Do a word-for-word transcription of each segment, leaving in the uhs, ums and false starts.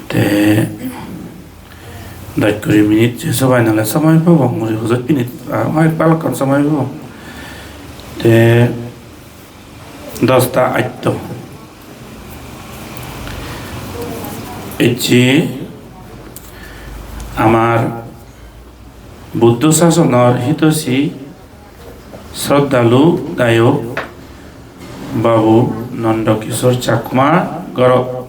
Te dos kuri minit je sobai nole somoy pebo, muri pojoj minit, ah, oi, balokkan somoy pebo. Te dosta atto. Ecche amar Buddho sasonor hitosi sroddhalu dayok Babu Nanda Kishore Chakma gorot.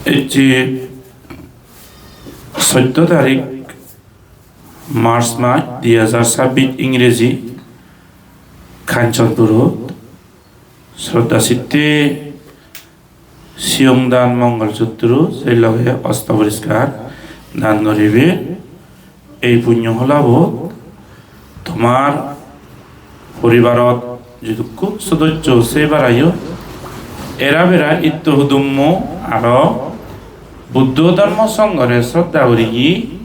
Ecche soddo tarik March mas dui hajar sabbis ingreji, Kanchanpurot sroddha chitte siyong dan, mongol sutro, sei loge osto poriskar dan goribe. Ei punyo holabot tomar poribarot jidukku sodosso sei barayo, era bera itto hudummo aro Buddho Dhormo Songhore sroddha guriye,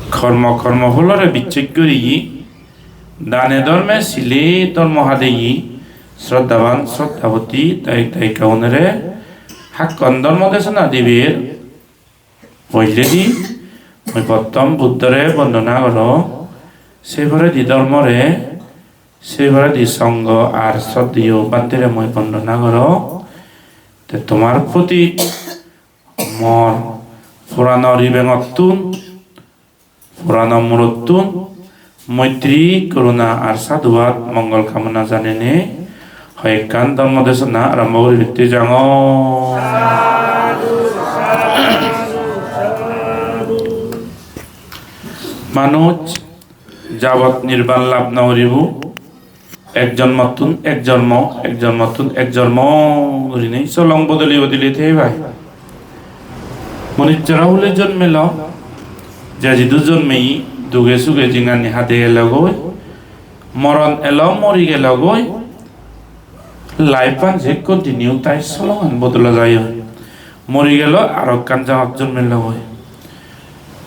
kormo kormo pholore bicchej guriye, dane dhorme sile dhormo hadeye, sroddhaban sroddhaboti dayok dayika gunore hakkon dhormo desona diber. Poiledi mui pottom Buddhore bondona gorong, se poredi dhormore, se poredi songho ar sroddheyo bhantere mui bondona gorong. Te tomar proti mor purano ribengottun, purano murottun moitri, koruna ar sadhubad, mongol kamona janeinei hoi ekkan dhormo desona arombo guribatte jangor. Manuj jabot nirban lab nw guribo, ek jonmottun ek jonmo, ek jonmottun ek jonmo gurinei solong bodoli bodoli thei pai. Manuchchora hule jonmelo, je jidu jonmeye duge suge jinghani hade gelogoi, moron elo mori gelogoi, life-an je continue tai solongan bodola jai oi. Mori gelo aro ekkan jagat jonmelo oi.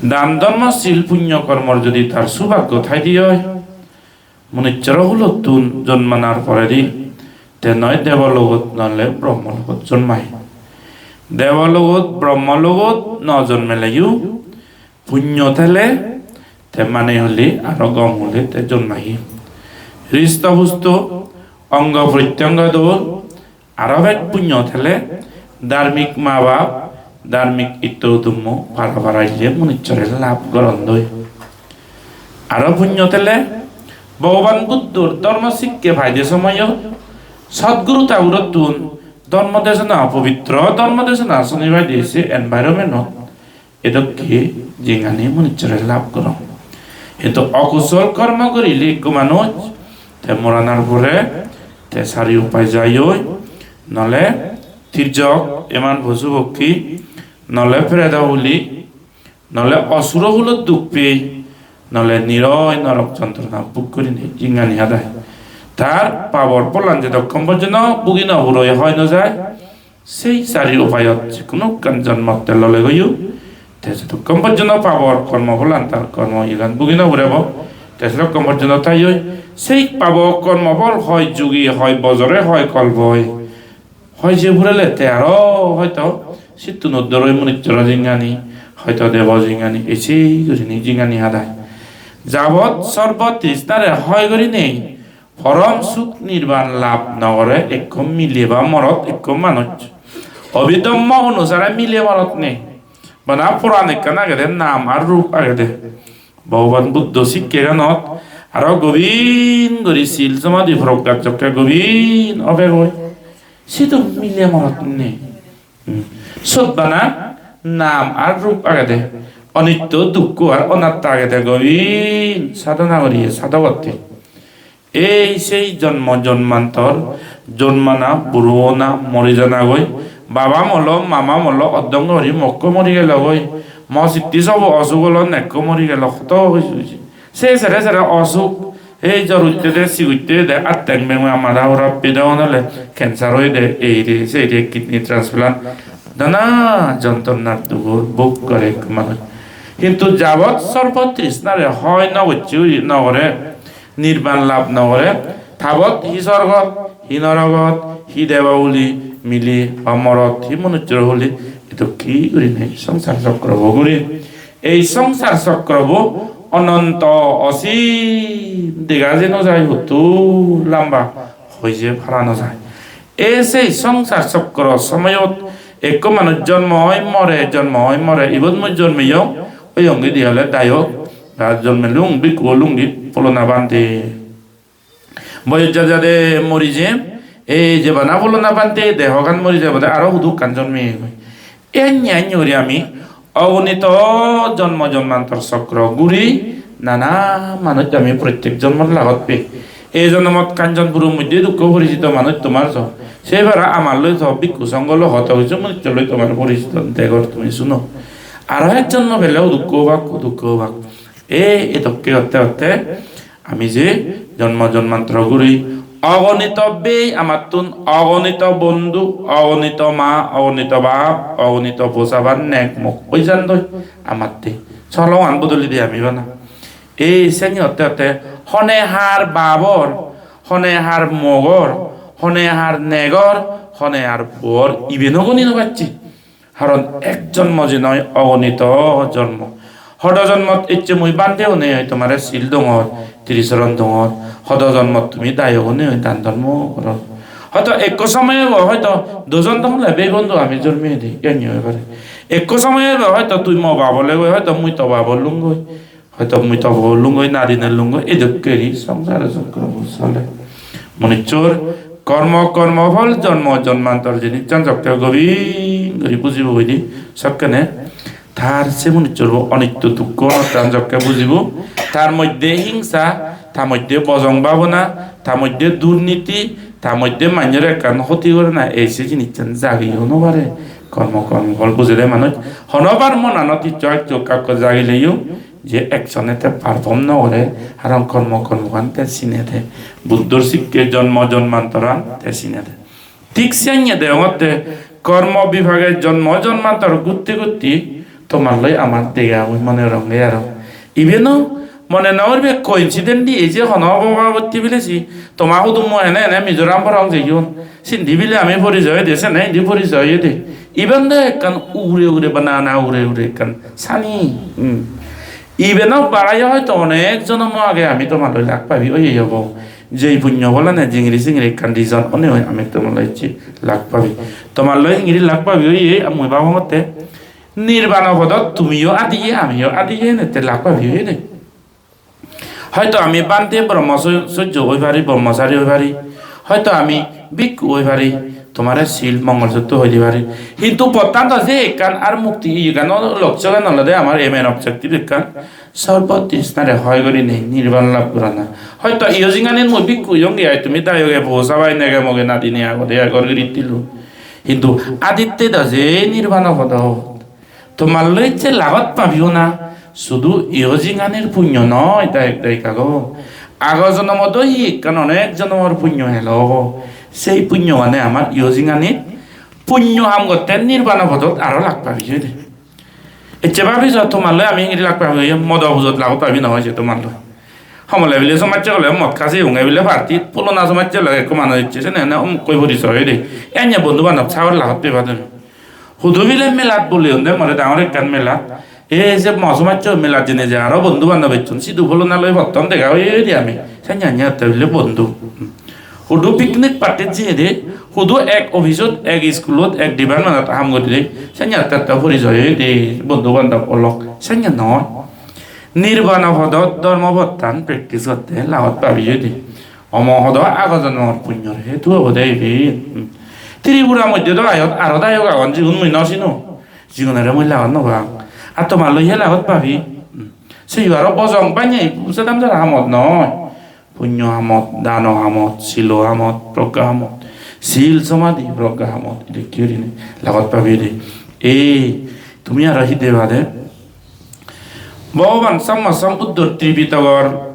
Dan dhormo sil punyo kormor jodi tar subhaggo thaide oi, manuchchor hulottun jonmanar poredi te noi debologot nole brahmologot jonmai. Debologot, brahmologot no jonmeleyo punyo thele te mane hole aro gom hole te jonmai. Risto pusto, ongo protyongo dol, aro bej punyo thele dharmik ma bap, dharmik itto hudummo para para ile manuchchore lab gorondoi. Aro punyo thele Bhogoban Buddhor dhormo sikke paide somoyot Sadguru Thakurottun dhormo desona, pobitro dhormo desona suni paide se environment-ot edokke jinghani manuchchore lab gorong. Hintu okusol kormo gurile ekko manuj te moranar pore te sari upai jai oi, nole tirjok, eman posu pokki, nole preto huli, nole osuro hulot duk pei, nole niroi norok jontrona bhog gurinei jinghani hadai. Tar pabor pholan jedokkon porjonto bhugi nw puroi hoi nw jai, sei sari upayot je hono ekkan jonmot te lole goyo, te jedokkon porjonto pabor kormo pholan tar kormo iyegan bhugi nw purebo, te sedokkon porjonto tai oi. Sei pabor kormo phol hoi jugi, hoi bojore, hoi kolpoi, hoi je purele te aro hoito sittun uddor oi manuchchor jinghani, hoito debo jinghani, ei sei gurinei jinghani hadai. Jabot sorbo trishnare hoi gurinei porom suk nirban lab nw gore ekko mile ba morot, ekko manuj. Abhidhormo onusare mile morot nei. Bana poran ekkan agede, nam ar rup agede. Bhogoban Buddho sikkeganot aro gobin guri sil somadhi progga jokke gobin obegoi. Sidu mile morot nei. Hmm. Sot bana nam ar rup agede. Onitto, dukkho ar onatta agede, gobin sadhona guriye sadhogotte. Ei sei jonmo jonmantor, jonmana, buro ona, mori janagoi. Baba molo, mama molo, oddongo guri mokko mori gelogoi. Mo sitti sobo osuk olo, nekko mori gelo, hoto hoi hoi. Se sere sere osuk, ei jor uttede, sig uttede, atteng beng, mada hora pide onole, cancer oide, ei re, sei re, kidney transplant. Nana jontronar dugor bhog gore ekko manuj. Hintu jabot sorbo trishnare hoi nw gocche uri nw gore, nirban lab nw gore, tabot hi sorgot, hi norogot, hi deba uli, mile ba morot, hi manuchchor hole, edokke gurinei songsar chokrobo guri. Ei songsar chokrobo ononto osim, dega je no jai, hotto lamba, hoi je para no jai. Ei sei songsar chokro somoyot ekko manuj jonmo oi more, jonmo oi more, ibot mui jonmeyong, oyong gidi ole dayok, ba jonmelung, bhikkhu olung di, pholona bhante. Boyos ja jade mori jem, ei je bana pholona bhante dehogan mori jebode, aro hudu ekkan jonmeyegoi. Enne enne guri ami ogonito jonmo jonmantor chokro guri nana manuj ami prottek jonmot lagot pei. Ei jonmot Kanchanpuro moddhe dukko poricito manuj tomar so. Se bara amar loi so bhikkhu songho loi hoto hissu manuj loi tomar poricito degor, tumi suno. Aro ek jonmo pele dukko obak, dukko obak. Ei edokke otte otte ami je jonmo jonmantoro guri, ogonito bei amattun, ogonito bondhu, ogonito ma, ogonito bap, ogonito bosabar nek mok oi jandoi amatte. Sologan bodoli de ami bana. Ei seni otte otte hone har babor, hone har mogor, hone har negor, hone har puor, ibe no goni no pacche. Haron ek jonmo je noi, ogonito jonmo. Hodo jonmot ecche mui bhante onei oi tomare sil dongor, trisoron dongor. Hodo jonmot tumi dayok onei oi dan dhormo goror. Hoito ekko somoy ebo, hoito dojon dong lebe bondhu ami jormi edi, eni oi pare. Ekko somoy ebo, hoito tui mo bab olegoi, hoito mui to bab olungoi. Hoito mui to bo lungoi, nadine lungoi, edokke guri songsaro chokrobo sole. Manuchor kormo, kormo phol, jonmo jonmantor jinissan jokke gobin guri bujibo hoide, sokkene tar se manuchor bo onitto dukko onottan jokke bujibo, tar moddhe hingsa, tar moddhe bojong bhabona, tar moddhe durniti, tar moddhe manjore ekkan hoti gorana, ei se jinissan jagiyo no pare. Kormo, kormo phol bujede manuj honobar monanot iccho accho kakko jagileyo, je action-e te perform no gore, haron kormo, kormogan te sinede. Buddhor sikke jonmo jonmantoran te sinede. Thik siyanye degongotte, kormo bipage jonmo jonmantor gutti gutti tomar loi amar dega, mui mone gorongge aro. Ibeno mone no goribe coincidentally ei je hono obo obo gotte bile si, toma hudu mui ene ene Mizoram porong jeyon. Sindi bile ami porijoy oyede, sene indi porijoy oyede. Iben do ekkan ugure ugure bana bana ugure ugure ekkan sani. Hmm. Iben o barai hoito onek jonomo age ami tomar loi lak pabi oye obo. Jei punyo bolane jingiri singiri ekkan reason one oi ami tomar loi ecche lak pabi. Tomar loi ingiri lak pabi oye, mui babongotte. Nirbano podot tumiyo adiye, amiyo adiye, enette lak pabi oyede. Hoito ami bhante brahmachojjo oi pari, brahmachari oi pari, hoito ami bhikkhu oi pari, tomare sil mongol sutro hoi di pari. Hintu pottan do je ekkan ar mukti iyegan o lokchogan olode amar aim and objective ekkan, sorbo trishnare hoi gurinei nirban lab gorana. Hoito iyo jinganit mui bhikkhu oyonge ai, tumi dayoge bo sabai, nege moge nadine agode, ai ghor giritti loi. Hintu aditte do je nirbano podot. Tomar loi ecche lagot pabiyo na, sudu iyo jinganir punyo noi, dayok dayikagun. Ago jonomot o hi ekkan onek jonomor punyo elo obo. Sei punyogane amar iyo jinganit punyo ham gotte nirbano podot aro lak pabiyo de. Ecche babi so, tomar loi ami hingiri lak pabiyo, modo pujot lagot pabi no hoy se tomar loi. Homole bile somajje gole mot kha jeyonge bile party, purona somajje loi ekko manuj ecche, sene ene umukkoi porisoy oyede. Enne bondhu bandhob sagor lagot peba tumi. Hudu bile melat boleyon de more, dangor ekkan melat. Ei je mo somajjo melat jeinei je aro bondhu bandhob ecchon, sidu pholona loi pottom dega oye de ami. Senne enne otte bile bondhu. Hudu picnic party-t jeye de, hudu ek office-ot, ek school-ot, ek department-ot ham guri de, senne otte otte porijoy oye de, bondhu bandhob olok. Senne noi. Nirbano podot dhormo pottan practice gotte lagot pabiyo de. Omo hodo ago jonomor punyor hetu obode iben. Hmm. Tripura moddhe do ayot aro dayok agon, jigun mui no sinong. Jigunore mui lagot no pang. Ar tomar loi he lagot pabi? Hmm. Seyo aro bojong banney, sedam jara hamot noi. Punyo hamot, dano hamot, silo hamot, progga hamot. Sil, somadhi, progga hamot. Edokke gurinei lagot pabi de. Ei, tumi aro hi deba de? Bhogoban Samma Sambuddhor Tripitokor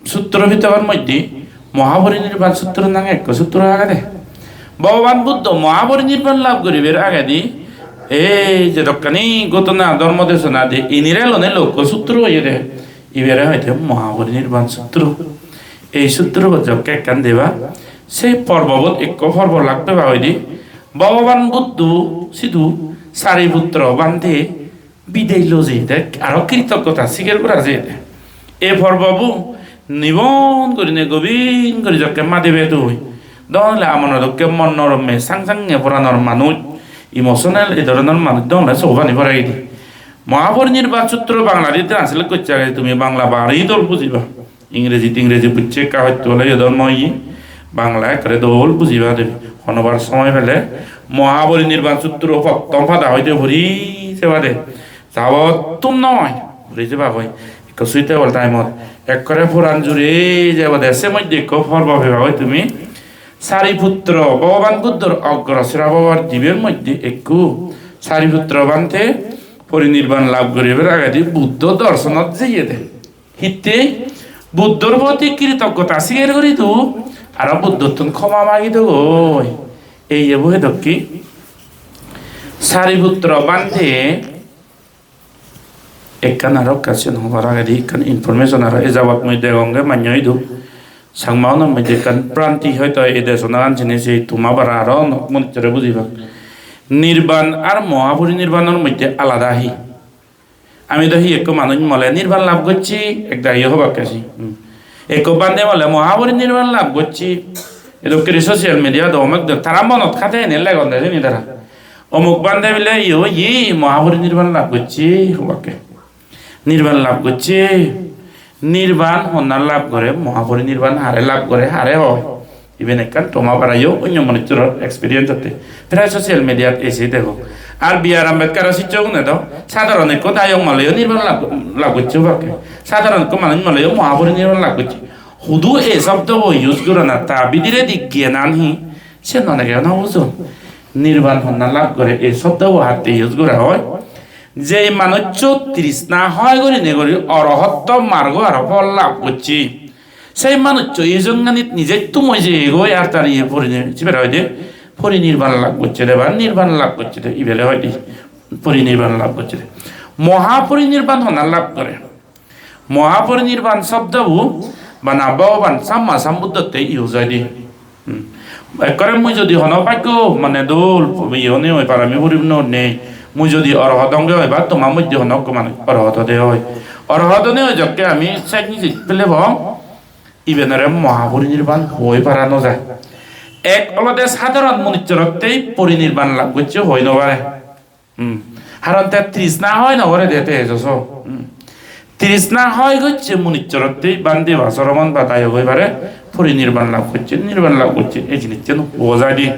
sutro pitokor moddhe Mahaparinirban Sutro nange ekko sutro agede. Bhogoban Buddho Mahaparinirban lab guribar agedi ei jedokkani ghotona dhormo desona de inire lone lokko sutro oyede. Ibere hoide Mahaparinirban Sutro. Ei sutrobot jokke ekkan deba, sei porbobot ekko porbo lak peba hoide, Bhogoban Buddho sidu Sariputro bhante bidey loi jeyede, aro kritoggota sigar gora jeyede. Ei porbobo nibon gurinei gobin guri jokke madi bedoi, don ole amon dokke mon norom, sang sange poranor manuj, emotional ei dhoronor manuj don ole sogo pani poregi de. Mahaparinirban Sutro Bangladi translate gocche age, tumi Bangla bari dol bujiba. Ingreji tingreji bucche ekka hoyto ole yo dhormo iye, Bangla ekkore dol bujiba de. Honobar somoy pele Mahaparinirban Sutro pottom pada hoite puri sebade. Jabottun noi, puri jebagoi. Ekko suitable time-ot ekkore poran juri jebade, se moddhe ekko porbo pebagoi tumi. Sariputro, Bhogoban Buddhor ogro srabobor diber moddhe ekko Sariputro bhante porinirban lab guribar agedi Buddho dorsonot jeyede. Hittey? Buddhor proti kritoggota sigar guri do, aro Buddhottun khoma magi dogoi. Ei ebo hedokke Sariputro bhante ekkan aro question hobar agedi ekkan information aro ejabot mui degonge manyo idu. Changma unor moddhe ekkan pranti hoito ei desonagan sini sei tuma bara aro onok manuchchore bujibak. Nirban ar Mahaparinirbanor moddhe alada hi? Ami do hi ekko manuj mole nirban lab gocche, ek dagi hobakke si. Hmm. Ekko bhante mole Mahaparinirban lab gocche. Edokke social media do omek de, tara monot khade ene legonde sini tara. Omuk bhante bile iyo ye Mahaparinirban lab gocche, hobakke. Nirban lab gocche. Nirban honna lab gore, Mahaparinirban hare lab gore, hare hoi. Iben ekkan toma parayo onyo manuchchor experience otte. Prai social media-t esi dego. Ar B R Ambedkar-o sicchogune do sadharon ekko dayok moleyo nirban lab, lab gocche obakke. Sadharon ekko manuj moleyo Mahaparinirban lab gocche. Hudu ei sobdobo use gorana ta bidiredi gyanan hi? Sen onege no bujon. Nirban honna lab gore ei sobdobo hatte use gora oi? Jei manuccho trishna hoi gurinei guri orohotto margo aro phol lab gocche. Sei manuccho ei jonganit nije tumoi jeyegoi ar tar iye porine-, sibere hoide porinirban lab gocchede ba nirban lab gocchede, ibere hoide porinirban lab gocchede. Mohaporinirban honna lab gore? Mohaporinirban sobdobo bana Bhogoban Samma Sambuddhotte use hoide. Hmm. Ekkore mui jodi hono bhaggo mane dol, iye hone oi parami puri no nei, mui jodi orohot onge oi ba toma moddhe hono ekko manuj orohot ode oi. Orohot one oi jokke ami sej nijit pelebo, ibenore Mahaporinirban hoi para no jai. Ek olode sadharon manuchchorottei porinirban lab gocche hoi no pare. Hmm. Haron te trishna hoi no gore de te ejo so. Hmm. Trishna hoi gocche manuchchorotte bhante ba soromon ba dayok oi pare, porinirban lab gocche, nirban lab gocche, ei jinissan huo jai de.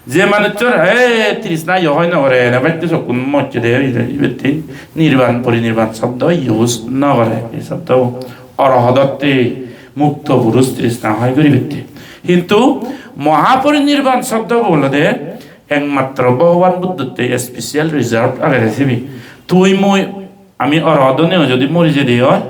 Je manuchchor, eh, trishna yo hoi no gore, ene batte sokkun mocche de, ibette nirban, porinirban sobdo use no gore, ei sobdo orohodotte, mukto purush trishna hoi guribette. Hintu Mahaporinirban sobdo olode ekmatro Bhogoban Buddhotte special reserved agede sibe. Tui mui ami orohot oneo jodi mori jede oi,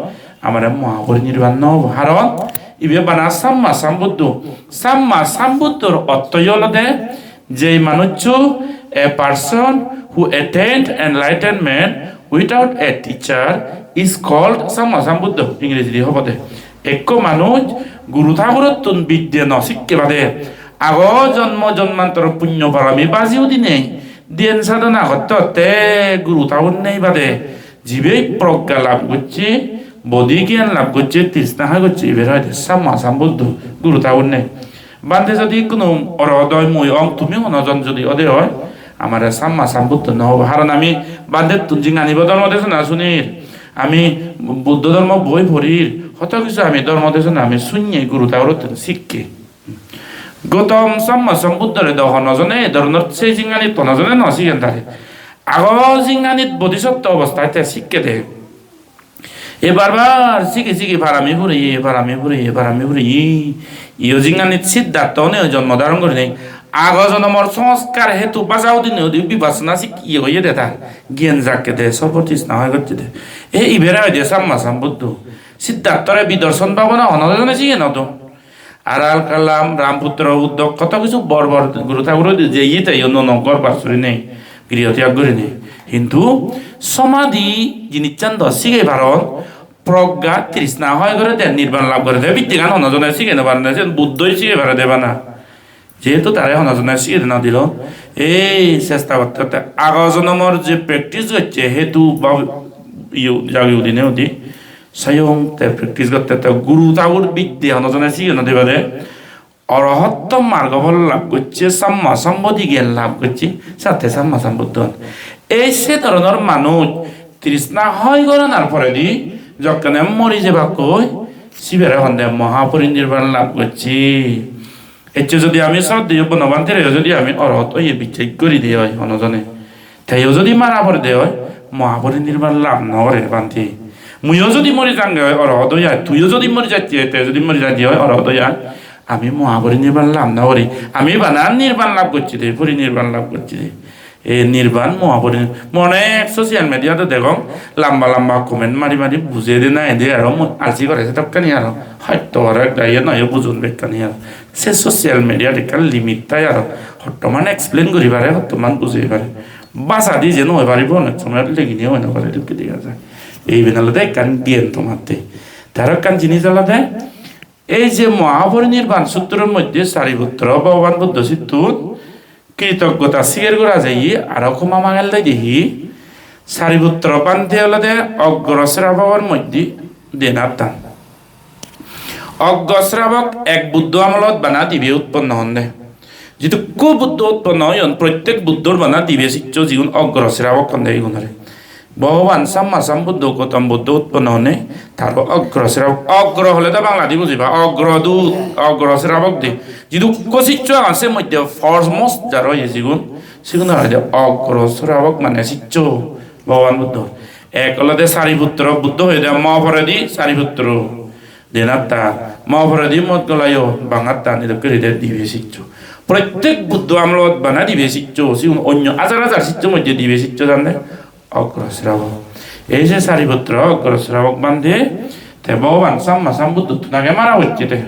amare Mahaporinirban no obo. Haron ibe bana Samma Sambuddho. Samma Sambuddhor ortho olode jei manuccho, a person who attained enlightenment without a teacher is called Samma Sambuddho, Ingrejidi hobode. Ekko manuj guru thagurottun bidde no sikke bade, ago jonmo jonmantoro punyo parami baji udinei dhyan sadhana gotte gotte guru thagur nei bade, jibe progga lab gocche, bodhi gyan lab gocche, trishna hoi gocche, ibe hoide Samma Sambuddho, guru thagur nei. Bhante jodi hono orohot oi mui ong, tumi hono jon jodi ode oi, amare Samma Sambuddho no hobo. Haron ami bhantettun jinghanibo dhormo desona sunir, ami Buddho dhormo boi porir, hoto kisu ami dhormo desona ami sunne guru thagurottun sikke. Gautam Samma Sambuddhore do hono jone ei dhoronor sei jinghanit hono jone no sigen tare. Ago jinghanit bodhisotto obosthai te sikke de. E bar bar sigi sigi parami puriye, parami puriye, parami puriye. Iyo jinghanit Siddhartho oneo jonmo dharon gurinei ago jonomor sanskar hetu baja udine udi bipassana sik-, iye oye de ta. Gyan jakke de, sorbo trishna hoi gocche de. E ibere hoide Samma Sambuddho. Siddharthore bidarson bhabona hono jone siye no do. Aral Kalam, Ramputro, Uddok, hoto kisu bor bor guru thagur udi jeye te iyo no no ghor bar surinei, griho tyag gurinei. Hintu somadhi jinissan do sige paron, progga, trishna hoi gore de, nirban lab gore de, biddegan hono jone sige no paron de, siyen Buddhoi sige pare de bana. Jehetu tare hono jone sigede no dilo, ei chesta gotte gotte ago jonomor je practice gocche, hetu ba iyo jagi udine udi, soyong te practice gotte gotte guru tabor bidde hono jone sigede no dibade. Orohotto margo phol lab gocche, samma sambuddhi gyan lab gocche, satte samma sambuddho on. Ei se dhoronor manuj trishna hoi goranar poredi jokkene mori jebakkoi, sibere honde mohaporinirban lab gocche. Ecche jodi ami sroddheyo Bonobhantereyo jodi ami orohot oye bichchej guri de oi hono jone, teyo jodi mara pore de oi, mohaporinirban lab no gore bhante. Muiyo jodi mori jange oi, orohot oi ai, tuiyo jodi mori jacche oi, te jodi mori jacche oi, orohot oi ai, ami mohaporinirban lab no gori. Ami bana nirban lab gocchi de, porinirban lab gocchi de. E nirban, mohaporin-, mone social media-t degong, lamba lamba comment mari mari bujei de nai de aro mo-, alsi gore sedokkani aro. Hoyto aro ekdagi noyo bujon bekkani aro. Se social media-t ekkan limit thai aro. Hottoman explain guri pare, hottoman bujei pare. Bhasha di je no hoi paribo, onek somoy legine hoi no pare dokke dega jai. Ei iben olode ekkan gyan tomatte. Te aro ekkan jinis olode, ei je Mohaporinirban Sutror moddhe Sariputro Bhogoban Buddho sittun kritoggota sigar gora jeye, aro khoma magel de hi? Sariputro bhante olode ogro srabokor moddhe den attan. Ogro srabok ek Buddho amolot bana dibe utponno honde. Jidukko Buddho utponno oyon, prottek Buddhor bana dibe siccho jigun ogro srabok honde igunore. Bhogoban Samma Sambuddho, Gautam Buddho utponno honne, taro ogro srabok, ogro hole do Bangladi bujiba, ogro dut, ogro srabok de. Jidukko siccho agon se moddhe foremost jaro ye jigun, sigun aro de ogro srabok mane siccho Bhogoban Buddho. Ek olode Sariputro, Buddho hoide mo poredi Sariputro, den atta, mo poredi Modgolayo, bang atta, ni dokke ride dibe siccho. Prottek Buddho amolot bana dibe siccho, sigun onyo hajar hajar siccho moddhe dibe siccho jande. Ogro srabok. Ei je Sariputro ogro srabok bhante, te Bhogoban Samma Sambuddhottun age mara gocche te.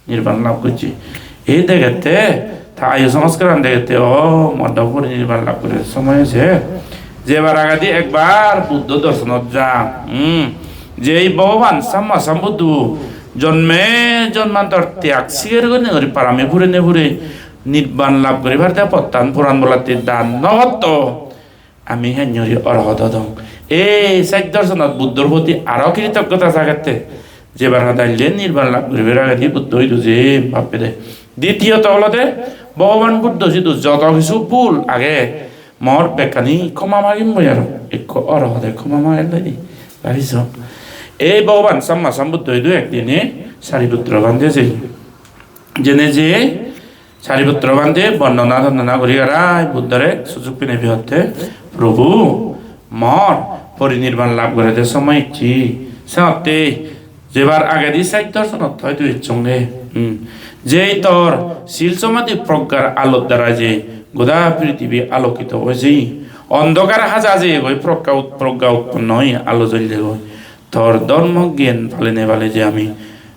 Nirban lab gocche. Ei degette, ta ayu sanskaran degette, o, mo do porinirban lab guribar somoy oye. Jebar agedi ekbar Buddho dorsonot ja. Hmm. Jei Bhogoban Samma Sambuddho jonme jonmantor tyag sigar gurinei guri parami purene pure nirban lab guribar de pottan puran bolatte dan no gotto. Ami henjori orohot odong. Ei sej dorsonot Buddhor proti aro kritoggota jagette. Jebar hadaille nirban lab guribar agedi Buddho idu je bhappe de. Ditiyoto olode Bhogoban Buddho sidu joto kisu bhul age, mor bekkani khoma magim boi aro. Ekko orohote khoma magel de di. Bhabiso. Ei Bhogoban Samma Sambuddho idu ekdine Sariputro bhante jeye. Jene je Sariputro bhante bondona tondona guri garai Buddhore sujug pinei hotte, "Prabhu, mor porinirban lab gorede somoy ecche." Se hotte jebar agedi sej dorsonot hoito ecchonge. Hmm. Jei tor sil somadhi proggar alor dara je goda prithibi alokito oi jeye, ondokar haja jeyegoi, progga ut-, progga utponno oye, alo jolleyegoi. Tor dhormo gyan palene pale je ami,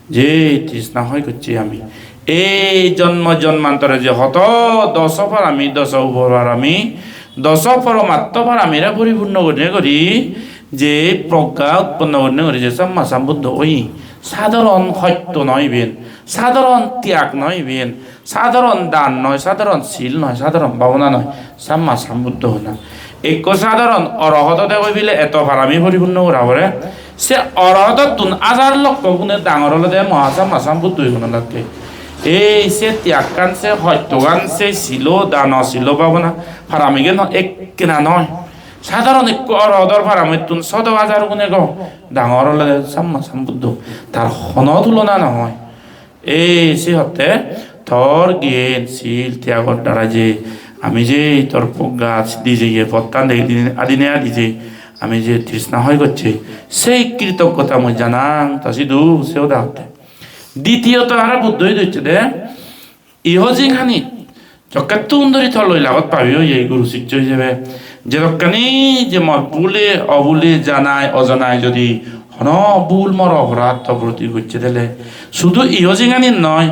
je trishna hoi gocche ami, ei jonmo jonmantore je hoto doso parami, doso upoparami, doso poromatto paramire poripunno gurinei guri, je progga utponno gurinei guri je Samma Sambuddho oye, sadharon hosto noi iben, sadharon tyag noi iben, sadharon dan noi, sadharon sil noi, sadharon bhabona noi, Samma Sambuddho hona. Ekko sadharon orohot ode goi bile eto parami poripunno gora pore. Se orohotottun hajar lokko gune dangor olode Moha Samma Sambuddho igun olakke. Ei se tyaggan, se hostogan, se silo, dano, silo, bhabona, paramigen ekkena noi. Sadharon ekko orohotor paramittun sodo hajar gune go dangor olode Samma Sambuddho. Tar hono tulona no oi. Ei se hotte tor gyan sil tyagor dara je ami je tor progga siddhi jeye pottan degi dine adine adi je ami je trishna hoi gocche, sei kritoggota mui janang, ta sidu se hoda hotte. Ditiyoto aro Buddho idu ecche de, iho jinghani jokke tun dori toloi lagot pabi oye guru siccho ijebe. Jedokkani je mor bhule obhule janai ojanai jodi hono bhul mor oporad to proti gocche dele, sudu iho jinghani noi,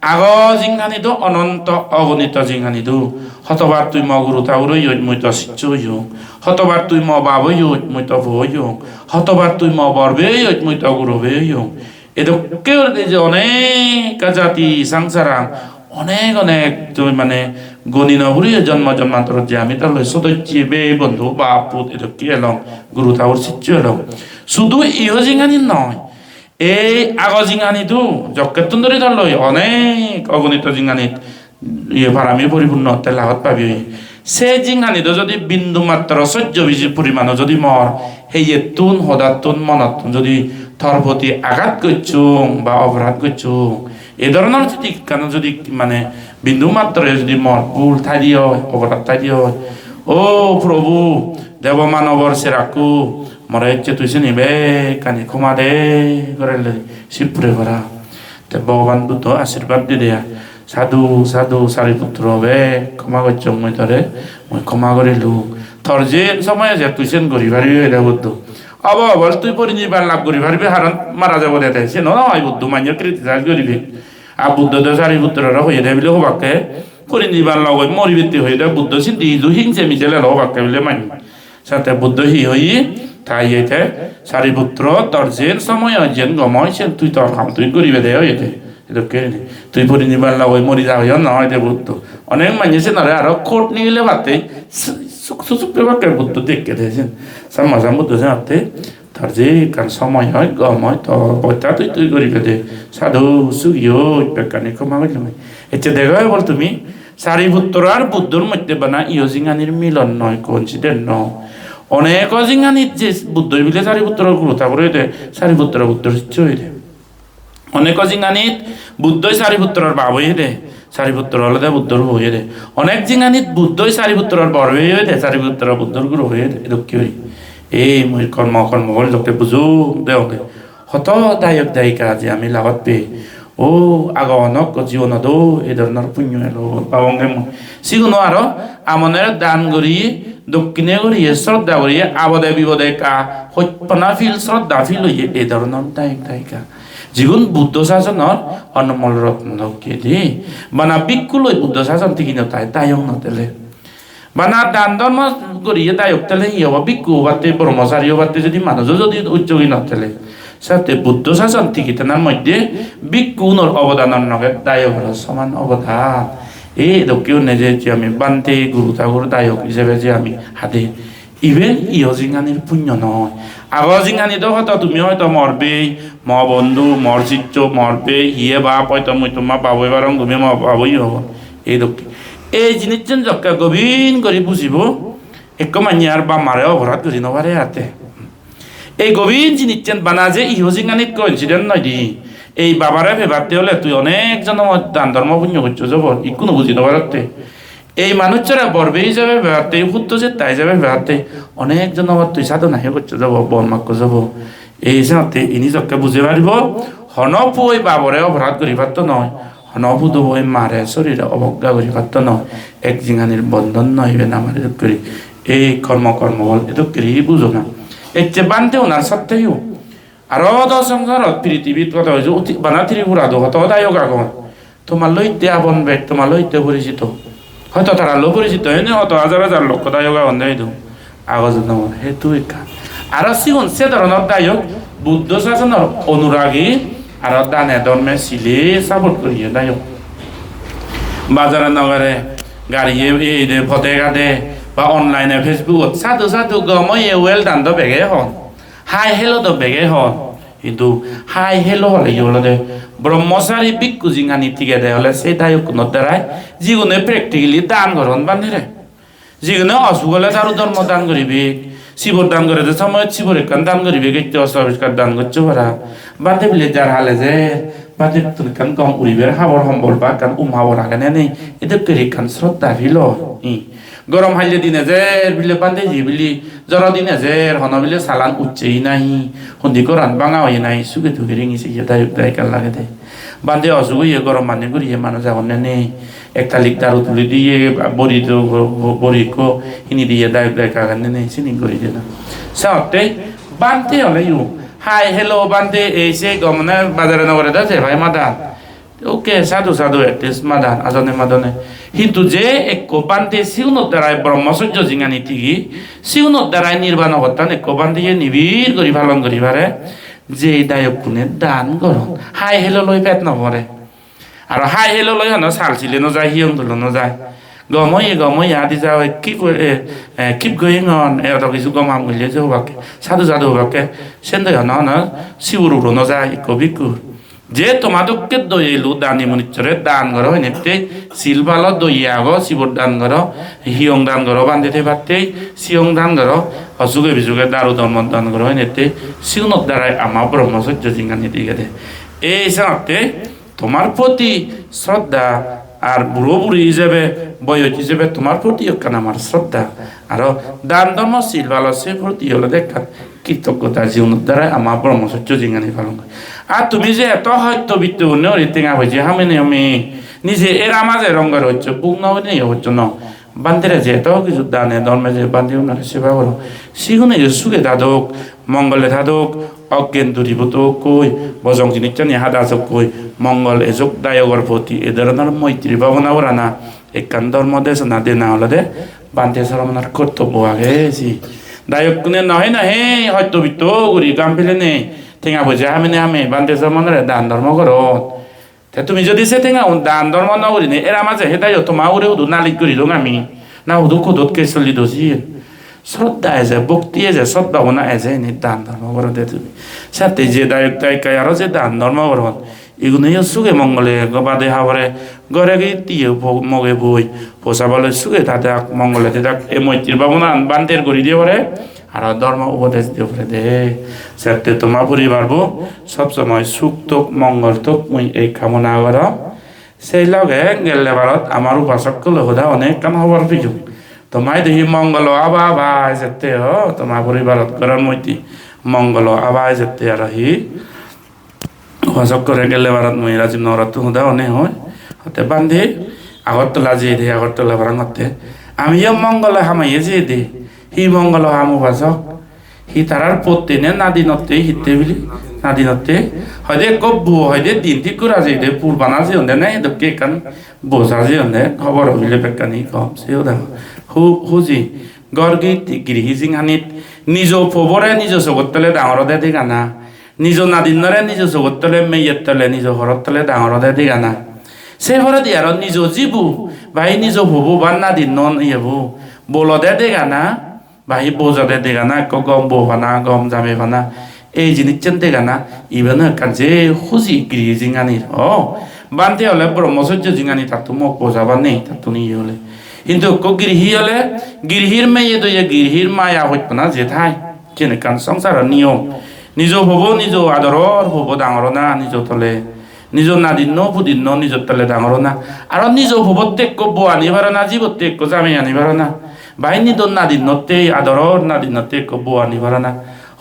ago jinghani do ononto ogonito jinghani do. Hotobar tui mo guru taguro iyot mui to siccho oyong. Hotobar tui mo babo iyot mui to po oyong. Hotobar tui mo borbe iyot mui to gurobe oyong. Edokke guri je onek jati sangsaran Onek onek tui mane goni no puriye jonmo jonmantor je ami toloi sodocche bei bondhu bap put edokke elong, guru thakur siccho elong. Sudu iho jinghani noi, ei ago jinghanidu jokkettun dhuri toloi onek ogonito jinghanit iye parami poripunno otte lagot pabi oye. Se jinghanidu jodi bindu matro sojjo biji porimano jodi mor heyettun, hodattun, monottun jodi tor poti agat gocchung ba oporad gocchung, ei dhoronor jodi ekkano jodi mane bindu matro jodi mor bhul thaide oi, oporad thaide oi, o Probhu, debo manobor serakku, more ecche tui sini bekkani khoma de gorelle sip pure para. Te Bhogoban Buddho ashirbad dide ai, "Sadhu, sadhu, Sariputro, bek khoma gocchong mui tore, mui khoma gorilung. Tor jen somoy eje tui sen guri paribi," hoide Buddho. Obo obo tui porinirban lab guri paribi, haron mara jabo de te. Siyen no oi Buddho manye criticize guribe. Ar Buddho do Sariputrore hoyede bile hobakke, porinirban logoi moribatte hoyede Buddho sindi hiju hingse mije lelo hobakke bile manye. Sate Buddho hi hoye? Ta iye te, "Sariputro, tor jen somoy oi, jen gom oi, siyen tui tor ham tui guribe de," hoyede. Edokke gurinei. Tui porinirban logoi mori ja hoyon no hoide Buddho. Onek manye senore aro court nigile batte su-, suk-, susuk pebakke Buddho dekke de siyen. Samma Sambuddho senotte tar je ekkan somoy oi, gom oi, to botta tui tui guribe de. Sadhu, sugi oi, bekkani khoma gorilung. Ecche dega oi bol tumi, Sariputro ar Buddhor moddhe bana iyo jinghanir milon noi, coincidence noi. Oneko jinghanit je Buddho bile Sariputro guru thakur oide, Sariputro Buddhor siccho oide. Oneko jinghanit Buddhoi Sariputror bab oyede, Sariputro olode Buddhor pu oyede. Onek jinghanit Buddhoi Sariputror bor bhei oyede, Sariputro Buddhor guru oyede, edokke oi. Ei mui kormo, kormo gol dokke bujong deonge. Hoto dayok dayika aji ami lagot pei. O, ago onok jibonot o, ei dhoronor punyo elo, pabonge mui. Siguno aro amonere dan guri, dokkine guriye, sroddha guriye, abode bibode ekka hojpana feel, sroddha feel oye, ei dhoronor dayok dayika. Jigun Buddho sasonor onomol rotno dokke de. Bana bhikkhu loi Buddho sason tigi no tai, dayok no tele. Bana dan dhormo guriye dayok tele hi obo? Bhikkhu obatte, brahmachari obatte jodi manujo jodi ujjogi no tele, sate Buddho sason tigi tenar moddhe bhikkhu unor obodanor noge dayokor soman obodan. Ei dokke onne je, je ami bhante, guru thakur, dayok ijebe je ami hade, iben iyo jinghanir punyo noi. Ago jinghani do hoito tumi hoito mor bei, mo bondhu, mor siccho, mor bei, hiye bap, hoito mui toma bap oi parong, tumi mo bap oi parong. Ei dokke. Ei jinissan jokke gobin guri bujibo, ekko manye ar bap mare oporad guri no pare ate. Ei gobin jinissan bana je iho jinghanit coincidence noi de. Ei babare pebatte ole tui onek jonomot dan dhormo punyo gocchos obo, ikkunu buji no parotte. Ei manuchchore bor bei ijebe pebatte, putto jetta ijebe pebatte, onek jonomot tui sadhona yo gocchos obo, bor makkos obo. Ei senotte ini jokke buje paribo, hono pui babore oporad guri patto noi, hono pudo pui mare sorire obogga guri patto noi, ek jinghanir bondhon noi iben amar edokkuri. Ei kormo, kormo bol edokkuri bujona. Ecche bhante unar sotteyo. Aro do songsarot pirithibit hodo hoju uti-, bana Tripura do hodo dayok agon. Tomar loi hitte abon bej, tomar loi hitte porichito. Hoito tara loi porichito, ene hoito hajar hajar lokko dayok agon de idu. Ago jonomot hetu ekkan. Aro sigun se dhoronor dayok Buddho sasonor onuragi, aro dane dhorme sile support guriye dayok. Bazare nogare, gariye, ei de, pode gade, ba online-e, Facebook-ot, "Sadhu, sadhu, gom oye, well done" do bege hon. "Hi, hello" do bege hon. Hintu "Hi, hello" hole hi olode, brahmachari bhikkhu jinghani tigede ole se dayokkunor darai, jigune practically dan goron bhantere. Jigune osuk ole daru dhormo dan guribe, sibor dan gorede somoyot sibor ekkan dan guribe, gette ostoriskar dan goccho para. Bhante bile jar hale jer, bhantettun ekkan gom uriber habor hombol ba ekkan um habor age ne nei, edokke ekkan sroddha feel oi. Hi? Gorom halle dine jer bile bhante je bile, joro dine jer hono bile salan ucche nahi, hundi goran banga oye nahi, suge duge ringi seye dayok dayika lagede. Bhante osuk oye, gorom mane guriye manuj agon ne nei. Ek talik daru tuli diye, bori do, bo-, bo-, bori ekko hini diye, dayok dayika agon ne nei, sini guri dena. Senotte bhante ole yo, "Hi, hello bhante," ei sei gom mane bazare nogore do se bhai madan. Okke, sadhu, sadhu, at least madan, ajone madone. Hintu je ekko bhante sigunor darai brahmacharya jinghani tigi, sigunor darai nirban obottan ekko bhante ye nibir guri palon guri pare, je dayokkune dan goron. Hi, hello loi pet no pore. Aro hai helo loi hono sal sile no jai, hiyong tulo no jai. Gom oye, gom oye, adi jao, keep, eh, eh, keep going on, e odo kisu gom ham golle je hobakke, sadhu sadhu hobakke, sen doi hono hono sibor uro no jai, ikko bikku. Je toma dokke doyelu dani munussore dan goro hoinette, sil palo doye ago, sibor dan goro, hiyong dan goro, bhante thebatte, siyong dan goro, osuge bisuge daru dhormo dan goro hoinette, sigunor darai ama Brahmacharya jinghani digede. Ei senotte, tomar proti shraddha, ar buro buri ijebe, boyoj ijebe tomar proti ekkan amar shraddha. Aro dan dhormo sil palo se proti olode ekkan kritoggota, jigunor darai ama Brahmacharya jinghani palon gori. Ar tumi je eto hosto bitto gunne guri tenga poije hamene hame, nije era maje rong gori hoccho, buk no hine hoccho no. Bhantere je eto kisu dane dhorme je bhante unore seba goro, sigune je suge thadok, mongole thadok, oggen duri bodokkoi, bojong jinissani hada sokkoi, mongol ejok dayogor proti e dhoronor moitri bhabona gorana ekkan dhormo desona dena olode bhante sromonor kortobbo age si. Dayokkune nohe nohe hosto bitto guri gam pelene tenga poije hamene hame bhante sromonore dan dhormo goron. Te tumi jodi se tengaun dan dhormo no gurinei era maje hedayo toma ugure hudu nalis guri dong ami, na hudu kodot ke soli do siyen. Shraddha eje, bhokti eje, sodbhabona eje, ini dan dhormo gorode tumi. Sette je dayok dayikai aro je dan dhormo goron, iguneyo suge mongole go bade habore, gore gi tiyo po-, moge boi, posabaloi suge tadak, mongole tadak, e moittir bhabonan bhanter guri diye pore, aro dhormo upodes diye pore de. Sette toma poribar bo sob somoi suk tok, mongol tok, mui ei kamona gorong. Sei loge gelle barot amar upasokkulo hoda hone ekkan hobor peyong. Toma idu hi mongolo aba aba ejette o, toma poribarot goror moddhe mongolo aba ejette aro hi. Upasokkore gelle barot mui Rajib Nogorottun hoda hone hoi. Hotte bhante Agartala jeyede, Agartala parang hotte. Amiyo mongolo hamaiye jeyede. Hi mongolo ham upasok? Hi tarar potte ne nadinotte hitte bili? Nadinotte. Hoide ekko bo hoide din thik gora jeyede, pur bana jeyonde ne dokke ekkan boja jeyonde, hobor hobile bekkani gom, se hoda. Hu-, huji, ghor giritti, girihi jinghanit, nijo pobore nijo sogot tole dangor ode degana, nijo nadinnore nijo sogot tole, meyet tole, nijo horot tole dangor ode degana. Se poredi aro nijo jibu, bai nijo pobo ba nadinnon iyebo, bolode degana, ba hi bojade degana, ekko gom bo pana, gom jame pana, ei jinissan degana, iben ekkan je huji girihi jinghani. O, bhante ole Brahmacharya jinghani tattun mok bojabar nei, tattun iye ole. Hintu ekko girihi ole, girihir meye doye, girihir maya hojpana je thai, siyen ekkan songsaro niyom. Nijo pobo nijo adoror, pobo dangor ona nijo tole. Nijo nadinno pudinno nijo tole dangor ona. Aro nijo pobotte ekko bo ani parana, jibotte ekko jamei ani parana. Bai nido nadinnotte adoror nadinnotte ekko bo ani parana.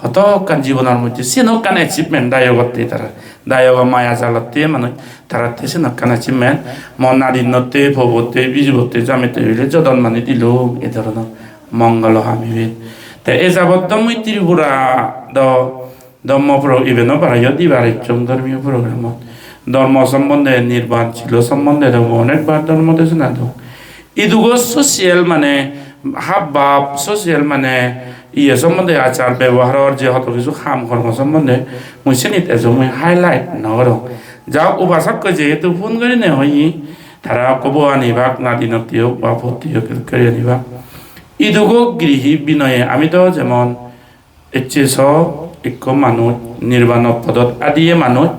Hoto ekkan jibonor moddhe siyen ekkan achievement dayogotte tara. Dayogo maya jalotte manuj taratte siyen ekkan achievement. Mo nadinnotte, pobotte, bijibotte, jamette bile jodon mani dilung e dhoronor mongolo ham iben. Te e jabot do mui Tripura do Dhormo pro-, iben o barayo dibar ecchong dhormiyo programot. Dhormo sombonde, nirban, silo sombonde do onekbar dhormo desona dong. Idugo social mane habbab, social mane iye sombonde achar beboharor je hoto kisu ham kormo sombonde mui senit ejo mui highlight no gorong. Ja upasokko jehetu phone gurinei hoye, tara okko bo anibak, nadinotte ok ba potte ok, edokke anibak. Idugo grihi binoye, ami do jemon ecche so ikko manuj nirbano podot adiye manuj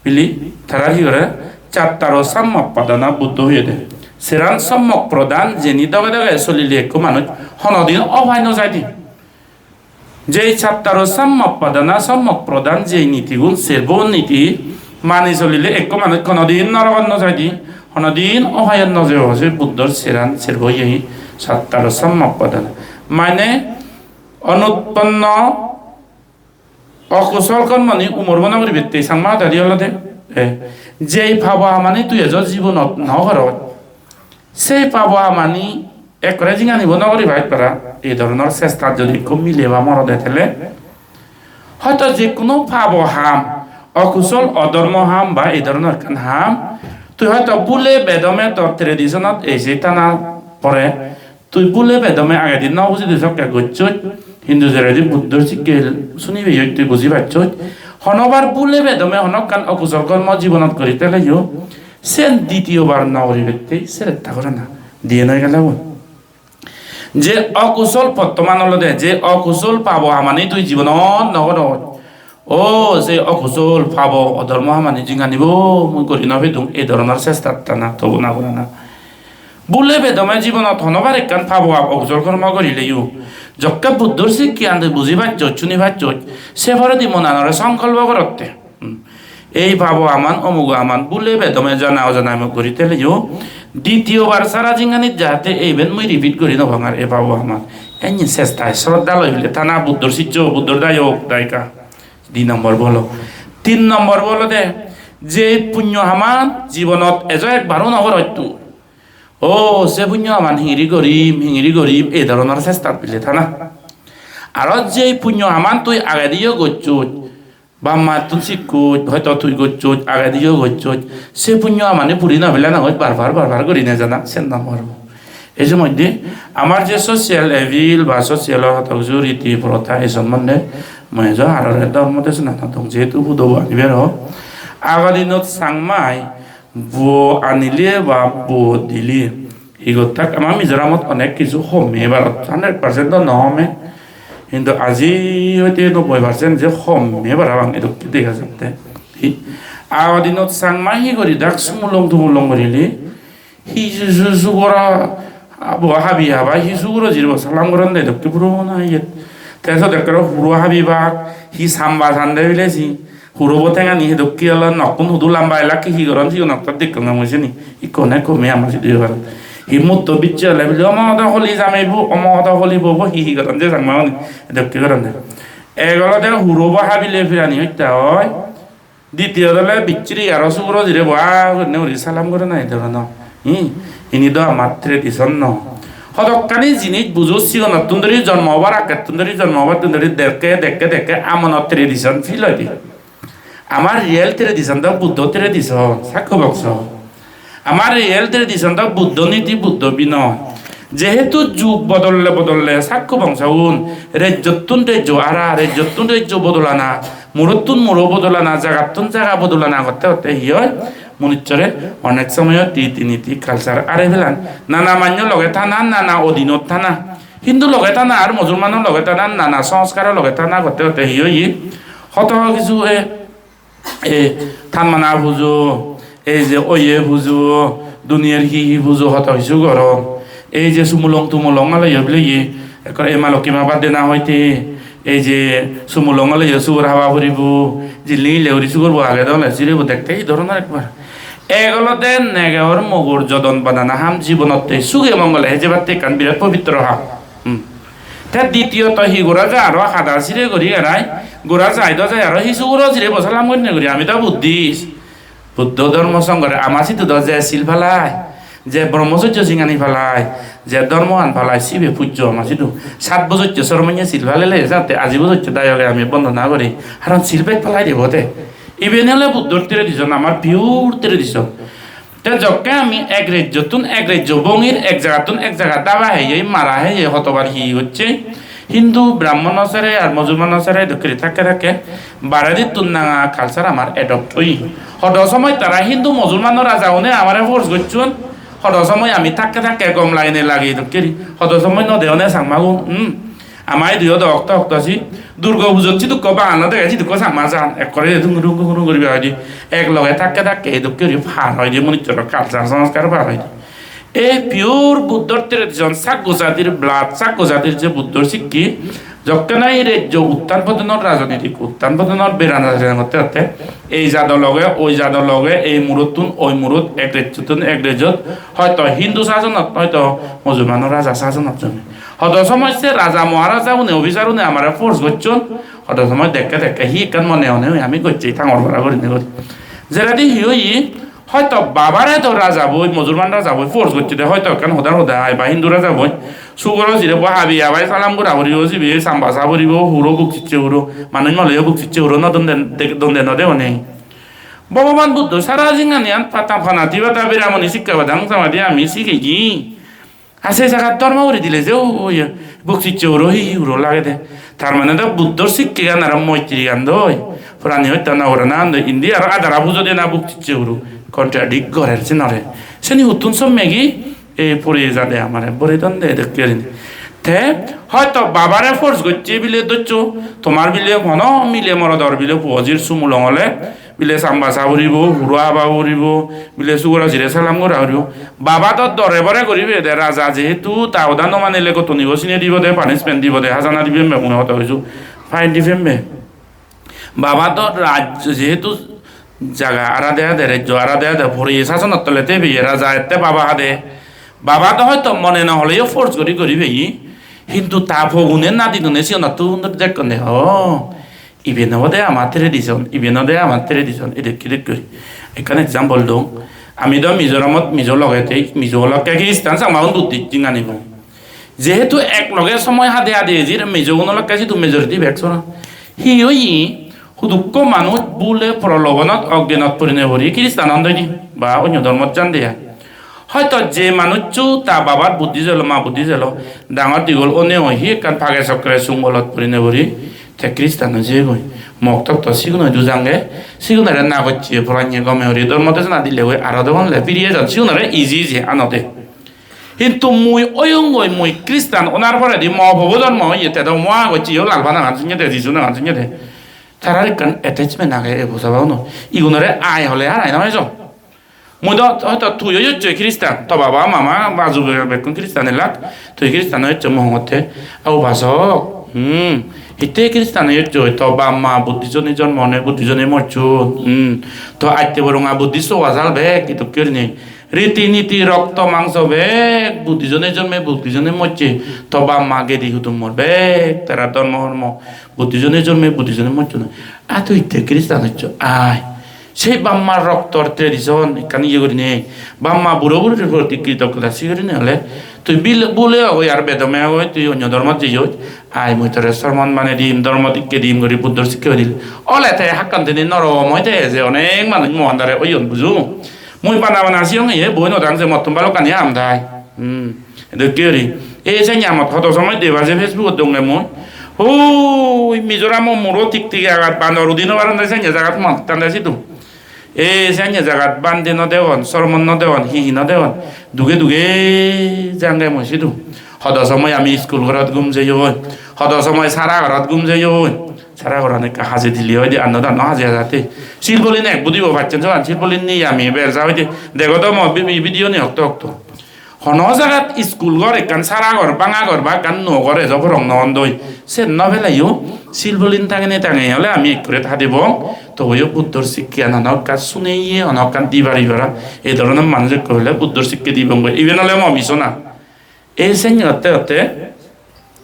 bili tarar hi gore, chattaro sammappadana Buddho hoyede. Seran sommok prodhan jeni doge doge solile ikko manuj honodin opai no jaide. Jei chattaro sammappadana sommok prodhan jei nitigun serbo niti mani solile ikko manuj honodin norogot no jaide, honodin opayot no jebo, se Buddhor seran serbo iye hi chattaro sammappadana. Mane onutponno okusol kormoni umor bono guribatte Changma hodadi olode, eh, jei pabo hamani tui ejo jibonot no gorot, sei pabo hamani ekkore jinganibo no guribai para. Ei dhoronor chesta jodi ekko mile ba morode thele, hoito je hono pabo ham, okusol odhormo ham ba ei dhoronor ekkan ham, tui hoito bhule bedome tor traditionot ei je tana pore, tui bhule bedome agedi no bujide sokke gocchoj, hintu jeredi Buddhor sikke suni peyoj tui buji pacchoj. Honobar bhule bedome hono ekkan okusol kormo jibonot gori teleyo, Sen ditiyobar no guribatte seretta gorana. Diye noi gele bo. Je okusol pottoman olode, je okusol pabo hamani tui jibonot no goroj. O, se okusol pabo odhormo hamani jinganibo mui guri no pedung, ei dhoronor sesta tana tobo na gorana. Bule bedome jibonot honobar ekkan pabo ham okusol kormo gurileyo, jokke Buddhor sikkean tui buji pacchoj, suni pacchoj, se poredi monanore songkolpo gorotte. Hmm. Ei pabo aman, omugo aman, bule bedome jana ojana emok guri teleyo, ditiyobar sara jinganit jahate eiben mui repeat guri no pang ar ei pabo aman. Enne sesta, sroddha loi bile tana Buddhor sijjo, Buddhor dayok, dayika. Di nombor bo olo. Tin nombor bo olode, je punyo haman jibonot ejo ekbaro no goroj tui. O, se punyo haman hingiri gorim, hingiri gorim, ei dhoronor sestat bile tana. Aro je punyo haman tui agediyo gocchoj, bap mattun sikkoj, hoito tui gocchoj, agediyo gocchoj, se punyo hamani puri no pele no goj, bar bar, bar bar guri nejana, sen no mor. Ei somoyde amar je social evil ba social hoto kiju riti protha ei sombonde mui ejo harore dhormo desona no dong, jehetu budo bo ani bero. Ago dinot Changmai bo anile ba bo dile. Igot tak ama Mizoramot onek kisu homme ebarot, hundred percent do no homme. Hintu aji hoite nobboi percent je homme parapang edokke dega jatte. Hi? Ago dinot Changma hi guri dak sumulong tumulong gurile, hi su-, su-, sugoro abo habi habai, hi sugoro jiribo salam goronde edokke purona iyet. Te sot ekkere huro habibak, hi samba sande bilesi. Hurobo tengani hi dokke olo, nokkun hudu lamba elak, hi hi goron sigun okto dekkong mui sini. Ikko hone ekko mui ama sidu ebar. Hi mutto bicche ole bile, "Omo hodo holi jamei bo, omo hodo holi bo bo," hi hi goron je Changma gune, edokke goronde. Ek olode hurobo habile pirani hotta oi. Ditiyot ole bichchiri aro sugoro jire bo aa gurinei uri salam gorana ei dhoronor. Hi? Ini do amar tradition no. Hodokkani jinis bujo, sigonottun dhuri jonmo obar, akkettun dhuri jonmo obattun dhuri dekke, dekke, dekke amonot tradition feel oide. Amar real tradition do Buddho tradition, Sakko bongso. Amar real tradition do Buddho niti, Buddho binoy. Jehetu jug bodolle bodolle Sakko bongsogun rejjottun rejjo ara, rejjottun rejjo bodolana, murottun muro bodolana, jagattun jaga bodolana gotte gotte hi oi? Munussore onek somoyot riti niti culture are pelan. Nana mannyo loge tana, nana odinot tana. Hindu loge tana ar Musulmano loge tana, nana sanskaro loge tana gotte gotte hi oye? Hoto kisu e, e, Tanmana pujo, ei je oye pujo, duniyar hi hi pujo hoto kisu goron. Ei je sumulong tumulong aloyo bile ye, ekkore ei ma lokki ma bad dena hoite, ei je sumulong aloyo sugor haba puribo, jilli hille guri sugorbo age dole, sirebo dekte hi dhoronor ekbar. Ek olode negor mogor jodon badana ham jibonotte suge mongole hejebatte ekkan birat pobitro ham. Hmm. Te ditiyoto hi gora jai aro hada sire guri erai, gora jai do jai aro hi sugoro sire bo salam gonne guri, ami do Buddhist. Buddho dhormo songhore ama sidu do je sil palai, je Brahmacharya singani palai, je dhormoan palai, sibe pujjo ama sidu. Sat bojojjo sormonye sil palele, jatte aji bojojjo dayoge ami bondona guri. Haron sil bej palai debo te. Iben ole Buddhor tradition, amar pure tradition. Te jokke ami ek rejjottun ek rejjo bongir, ek jagattun ek jagat daba heye, mara heye, hotobar hi hocche, Hindu, Brahmano sere ar Musulmano sere dokke guri thakke thakke baredittun nanga culture amar adopt oye. Hodo somoy tara Hindu Musulmano raja une amare force gocchon, hodo somoy ami thakke thakke gom lagine lageye dokke guri, hodo somoy no degone Changmagun, hmm. Ama idu yo do okto okto si Durga pujot sidukko Bangalo dege, sidukko Changma jan, ekkore dung dung dung dung guri bak hoide. Ek loge thakke thakke edokke guri par hoide, munucchoro culture sanskar par hoide. Ei pure Buddhor tradition, Sakko jadir blood, Sakko jadir je Buddhor sikke, jokke nahi rejjo uttan podonor, rajonitik uttan podonor berana berana gotte gotte, ei jado loge, oi jado loge, ei murottun oi murot, ek rejjottun ek rejjot, hoito Hindu sasonot, hoito Musulmano raja sasonot jome. Hodo somoy se raja maharaja une, officer une amare force gocchon, hodo somoy dekke dekke hi ekkan mone hone oi ami gocche tangor bara gurinei guri. Jeredi hi oye, hoito babare do raja boi, Musulman raja boi force gocche de, hoito ekkan hodar hoda ai ba Hindu raja boi. Sugoro sire bo habi habai salam gura guri o sibe samba sa puribo, huro buk sicche huro, manuj mole o buk sicche huro no don den, de-, don den no de one. Bhogoban Buddho sara jinghaniyan pata panati pata biramoni sikkha padang samadi ami sigegi. Ar se jagat dhormo guri dile je, o, o, iye, buk sicche huro hi hi huro lagede. Tar mane do Buddhor sikkegan aro moitri gan doi. Prani hotta no gorana an doi. Indi aro adara pujo dena buk sicche huro. contradict gorer sinore. Seni huttun sommegi ei puri jade amare bori donde edokke gurinei. Te hoito babare force gocche bile doccho, tomar bile hono mile morodor bile puo jir sumulong ole bile samba sa puribo, huro haba puribo, bile sugoro jire salam gora puribo. Baba do dore bore guri pede raja jehetu ta hoda no manile gottunibo sine dibo de, punishment dibo de, hajana dibe me mui hoto hoisu, fine dibe me. Baba do rajyo jehetu jaga arade ade, rajyo arade ade, poriye sasonottole tebeye raja ette baba hade. Baba do hoito mone no holeyo force guri guri peye. Hintu ta pogune nadinune siyonottun jekkone, "Oh, iben obode ama tradition, iben obode ama tradition," edokke edokke guri. Ekkan example dong. Ami do Mizoramot Mizo loge tei, Mizo lokke Christian, Changmagun Buddhist jinghani bo. Jehetu ek loge somoy hade hade ejir, Mizogun olokke sidu majority bek sora. Hi oye, hudukko manuj bule prolobonot, oggenot porine pori Christian on doide ba onyo dhormot jande ai. Hoito je manuccho ta babar Buddhist elo, ma Buddhist elo, dangor digol one oi hi ekkan page sokkore sungolot porine pori te Christian oi jeyegoi. Mok tok to sigun oi dujange, sigunore na gocche poranye gome uri dhormo desona dilegoi aro dogon le firi ejon, sigunore easy easy anode. Hintu mui oyongoi, mui Christian onar poredi mo pobo jonmo oye, te do mo agocche yo lal panagan sunnye de, Jisu nagan sunnye de. Tarar ekkan attachment age ei bosabaunot. Igunore ai hole harai no ejo. Mui do hoito tui oyochchoi Christian, to baba, mama, baju be-, bekkun Christian elak, tui Christian oyochchoi mui hongotte. Au basok, hmm, hitte Christian oyochchoi, to bap ma Buddhist jone jonmo ne, Buddhist jone mocchon, hmm, to atte boronga Buddhist soga sal bek, idokke gurinei. Riti niti rokto mangso bek Buddhist jone jonme, Buddhist jone mocche, to bap ma gedi hudummor bek, tara dhormo hormo, Buddhist jone jonme, Buddhist jone mocchon. A tui hitte Christian oyochcho, ai. Sei bap mar roktor tradition ekkan iye gurinei, bap ma buro burir proti kritoggota siye gurinei ole, tui bil-, bule ogoi ar bedome ogoi, tui onyo dhormot jeyoi, ai mui tore sormon banei dim, dhormo dikke dim guri Buddhor sikke oi dil. Ole te hakkon tini norom oi te je onek manuj mo andare oyon bujo. Mui bana bana siyong ye boi no dang je mottun balokkani ham dai. Hmm. Edokke guri. Ei senne amot hodo somoi deba je Facebook-ot donge mui. Hoi, Mizoram-o muro tik tik agat bandor udi no paron de senne jagat mot tande sidu. Ei senne jagat bande no degon, sormon no degon, hi hi no degon. Duge duge jange mui sidu. Hodo somoi ami school gorot gum jeyoi. Hodo somoi sara gorot gum jeyoi. Sara goran ekka haje dili oide, anno danno haje hajate. Silpolin ek budibo pacchen sogan, silpolin ni ami berja oide. Dego do mo bi-, bi-, video ni okto okto. Hono jagat school ghor ekkan sara ghor, banga ghor ba ekkan nuo ghor ejo porong no ondoi. Sen no peleyo, silpolin tangene tangeye ole ami ekkuret hadibong. Toboyo Buddhor sikkean hono ekkan suneye, hono ekkan dibar ibara. Ei dhoronor manuj ekko pele Buddhor sikke dibongoi. Iben ole mo mission-an. Ei senne otte otte,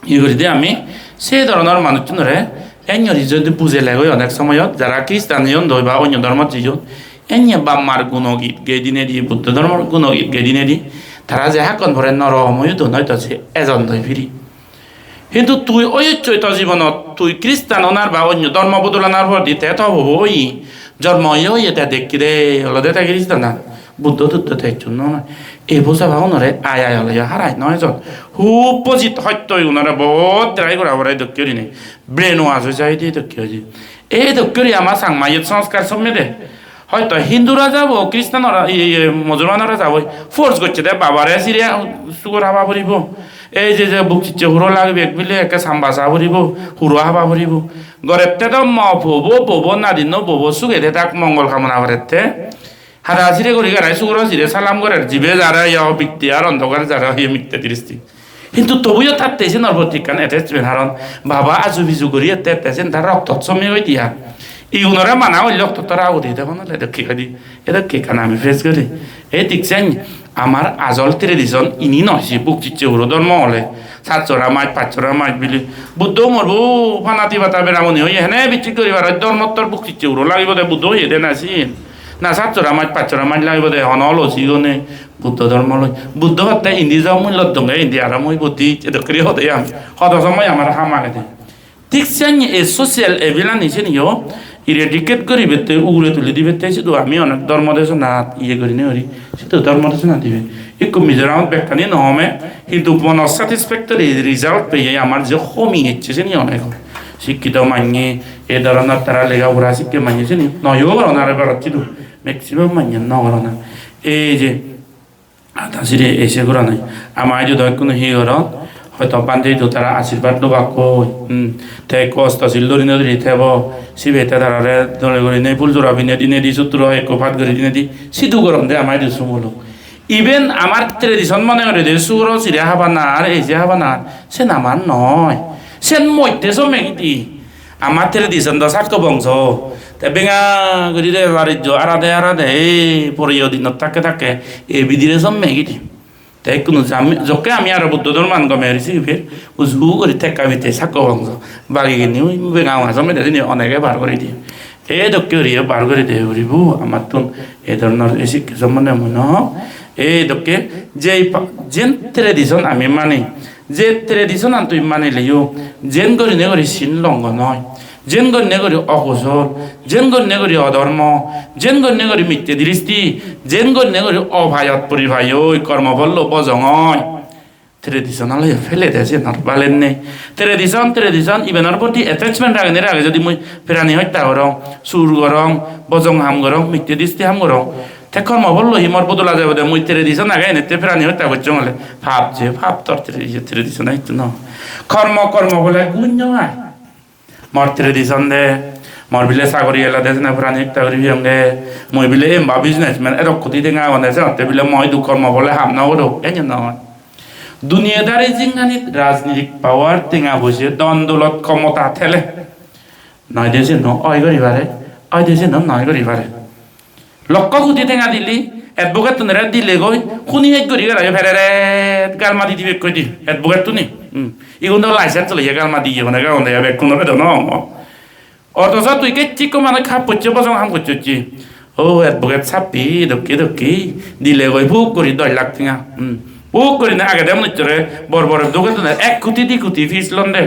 hi guri de ami se dhoronor manuchunore enjori jodi bujele goi onek somoyot, jara Christian oyon doi ba onyo dhormot jeyon, enne bap mar guno git gei dinedi, Buddho dhormor guno git gei dinedi, tara je hakkon pore norom oyo don, hoito se ejon doi firi. Hintu tui oyochchoi to jibonot, tui Christian onar ba onyo dhormo bodolanar poredi te to pobo oye, jonmo oye oye te dekkide olode te Christian an. Buddho tuddho te hissu no noi. Ei bosabaunore ai ai oleyo harai no ejon. Hub posit hottoi unore bahut try gora pore dokke gurinei. Brainwash oi jai de dokke oide. Ei dokke guri ama Changma iyot sanskar sommede. Hoito Hindu rajabo, Christian ora, iye, iye, Musulman rajabo force gocche de babare sire sugor haba puribo. Ei je je buk sicche huro lagibe ek bile ekke samba sa puribo, huro haba puribo. Gorette do mo pobo, pobo nadinno pobo sugede tak mongol kamona gorette. Hada sire guri garai sugoro sire salam gorer, jibe jare yo bitte ar ondokar jare yo mitte dristi. Hintu tobuyo tatte senor proti ekkan attachment, haron baba aju biju guri ette ette sen tar roktot somi goi diya. Igunore mana golle okto tora udi degon ole dokke goi di. Edokke ekkan ami face guri. Ei thik sen amar ajol tradition ini noi, se buk sicche huro dhormo ole. Sat sora maj, pach sora maj bili. Buddho umor bo pana tibata beramoni oye hene bichik guribar oi dhormottor buk sicche huro lagibo de Buddho oye de na sin. Na sat sora maj, pach sora maj lagibo de, hono olo sigone Buddho dhormo loi. Buddho hotte indi jo mui loddonge, indi aro mui Buddhist, edokkori hode ami. Hodo somoi amar ham agede. Thik senne ei social evil ani seniyo eradicate guribette, ugure tuli dibette sidu ami onek dhormo desonat iye gurinei guri. Sidu dhormo desona dibe. Ikko Mizoramot bekkani no home, hintu bono satisfactory result peye amar je homi ecche seni onek. Sikkito manye, ei dhoronor tara lega pora sikke manye seni noyo goron aro ebarot sidu. Maximum manye no goron. Ei je ada siri ei se goron, ama idu do ekkunu hi goron, hoito bhante idu tara ashirbad lobak hoi. Hmm. Te ekko osto sil dhori no dhori thebo, sibe te tarare dole gurinei phul jora pinei dinei di, sutro hoi ekko pat guri dinei di, sidu goron de ama idu sumuluk. Even amar tradition mone guri de suro sire habana ar ei se habana, sen amar noi. Sen moddhe somme gidi. Amar tradition do sakko bongso. Te benga guri de barijjo arade arade, ei poriyo dinot thakke thakke ei bidire somme gidi. Te ikkunu jami-, jokke ami aro Buddho dhorman gome guri sigiber, uju guri tekka bitte sakko bongso. Bagi gini ui benga onga somme de sini onege bar guri diye. Ei dokke guri bar guri de guribo amattun ei dhoronor ei sikke sombonde mui no hong. Ei dokke jei pa-, jen tradition ami mani, je tradition-an tui manileyo, jen gurinei guri sin longon oi, jen gurinei guri okujol, jen gurinei guri odhormo, jen gurinei guri mitte dristi, jen gurinei guri opayot puri pai oi, kormo phollo bojong oi. Tradition-aniyo pele de siyenor balen nei. Tradition, tradition, ibenor proti attachment ragenei rage jodi mui prani hotta gorong, sur gorong, bojong ham gorong, mitte dristi ham gorong, te kormo phollo hi mor bodola jebo de, mui tradition age enette prani hotta gocchong ole. Pap je, pap tor tra-, iye tradition-e hissu no. Kormo, kormo bole gunyo ai. Mor tradition de, mor bile sagori elode sene prani hotta guri piyonge, mui bile emba businessman, edok koti tenga agonde, senotte bile mui idu kormo bole ham no gorong, enyo noi. Duniyadari jinganit rajnitik power, tenga poise, dhon doulot, khomota thele. Noi de siyen oi guri pare, oi de siyen noi guri pare. Lokko koti tenga dili, advocate-tunore dilegoi, huni hej guri gelayo pereret, gal madi dibekkoi di, advocate-tuni. Hmm. Igun do license loiye gal madiye, mane gal madiye, bekkunore do no. Othoso tui kecche ikko manuj hap gocche, bojong ham gocche hocche. O advocate sappi, dokke dokke, dilegoi puk guri dos lakh tenga. Hmm. Puk gurine agede manuchchore bor bor advocate-tune ek koti di koti fees londe.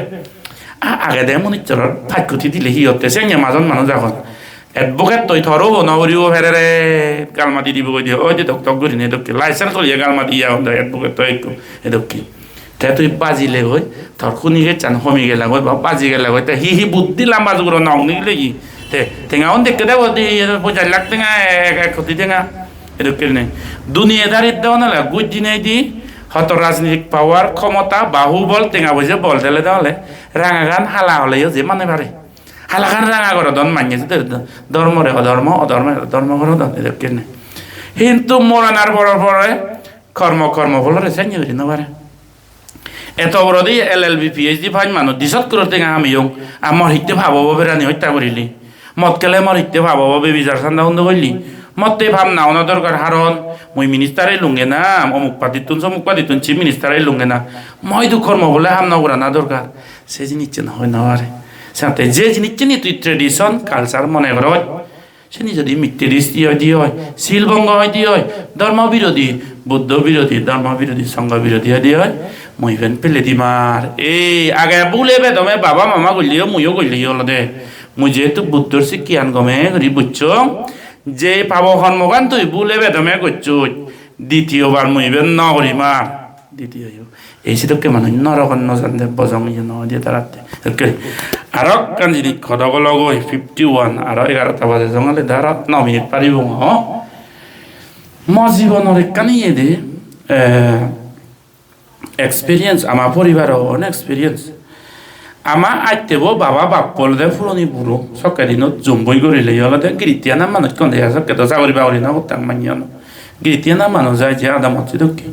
A-, agede manuchchorot pach koti dile hi otte, senne majon manuj agon. Advocate-toi toro no uribo pereret, gal madi dibo goi de, oi de tok tok gurine dokke. License loiye gal madi agon de advocate-toi ekko, e dokke. Te tui bajilegoi, tor huni gechan homi gelegoi, ba baji gelegoi, te hi hi buddhi lamba juguro nong nigilegi. Te tenga un dekke debo di, pojai lakh tenga, ek, ek koti tenga, e dokke nei. Duniyadarit de onale guj dinei di, hoto rajnitik power, khomota, bahubol, tenga poise bol dele de ole, rangagan hala oleyo je mane pare. Halagan ranga gorodon manye, se dhormore odhormo, odhormore dhormo gorodon, edokken. Hintu moranar pore pore kormo, kormo pholore senne guri no pare. Eto boro di L L B, P H D pass manuj, di sot crore tenga hameyong, ar mor hitte pap obo prani hotta gurile? Mot khele mor hitte pap obo, bebichar sanda hundo goille? Motte pap na ona dorkar, haron mui minister elunge na, omuk party-ttun, somuk party-ttun chief minister elunge na, mui idu kormo bole ham no gorana dorkar. Se jinissan hoi no pare. Senotte je jinissan tui tradition, culture mone goroj, seni jodi mitte dristi oi di oi, sil bongo oi di oi, dhormo birodhi, Buddho birodhi, dhormo birodhi, sangho birodhi oi di oi, mui iben pele dimar. Ei age bhule bedome baba mama golleyo, muiyo golleyo olode. Mui jehetu Buddhor sikkeyan gome guri bucchong, je pabo hormogan tui bhule bedome gocchoj, ditiyobar mui iben no gorim ar. Ditiyo yo. Ei sedokke manuj norogot no jande, bojong iye no oide taratte. Dokke. Aro ekkan jinis hodok ologoi, fifty one, aro egarota baje jong ole de aro no minute paribong, ho? Mo jibonor ekkan iye de, eh, experience, ama poribaro own experience. Ama attebo baba bappo olode puroni buro, sokke dinot jomboi gorile olode giritti ana manuj konde, sokke do sagori bagori no gottak manye ono. Giritti ana manuj ai je adamot sedokke.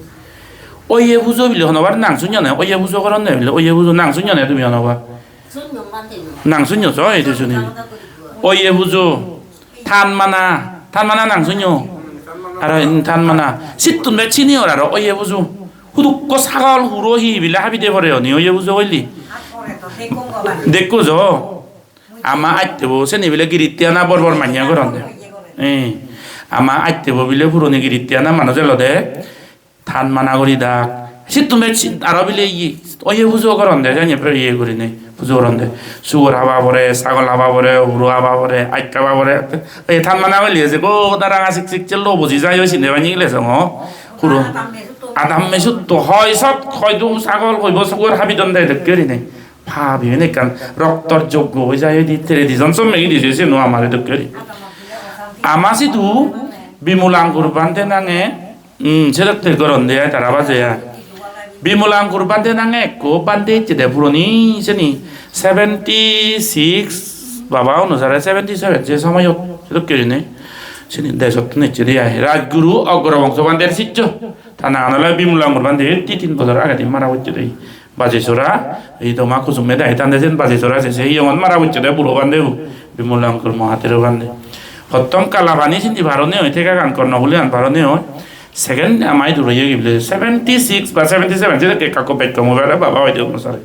Oye pujo bile honobar nang sunyone, oye pujo goronne bile, oye pujo nang sunyone tumi honobar? Nang sunyo so, ei de suni. Oye pujo, than mana, than mana nang sunyo. Aro in than mana, sittun bej senior aro oye pujo. Hudukko sagol huro hi bile habi de pore oni oye pujo goille. Dekko jo. Ama attebo seni bile giritti ana bor bor manye goronde. Eh, ama attebo bile puroni giritti ana manuj elode. Than mana guri dak. Sittun bej si-, aro bile iye, oye pujo goronde, janye pore iye gurinei pujo goronde. Sugor haba pore, sagol haba pore, huro haba pore, ajk haba pore. Ei than mana gorile je goda ranga sik sik je lo buji jai oi sinde bani gile songo. Huro. Adam me sutto hoi sot, hoi du sagol, hoi bo sugor habi donde dokke gurinei. Pap iben ekkan roktor joggo oi jai, oi di tradition somme gidi je seno amare dokke guri. Ama sidu Bimulangur Bhante nange, um, sedokke goronde ai tara baje ai. Bimulangur Bhante nange ekko bhante ecche de puroni seni seventy six baba onusare seventy seven se somoyot sedokke gurinei seni dejottun ecche de ai. Rajguru Ogro Bongso Bhanter siccho. Ta nangan ole Bimulangur Bhante, di tin bojor agedi mara pocche de. Bajesora, ei toma Kusume dagi tande sen Bajesora se, se hiyongot mara pocche de buro bhante bu, Bimulangur Mahathero bhante. Prottom Kalapani sindi parone oi, thekagan Kornohuli an parone oi. Second ama idu roye gibile seventy six ba seventy seven, sedokke ekka ekka bekko mui bare baba hoide onusare.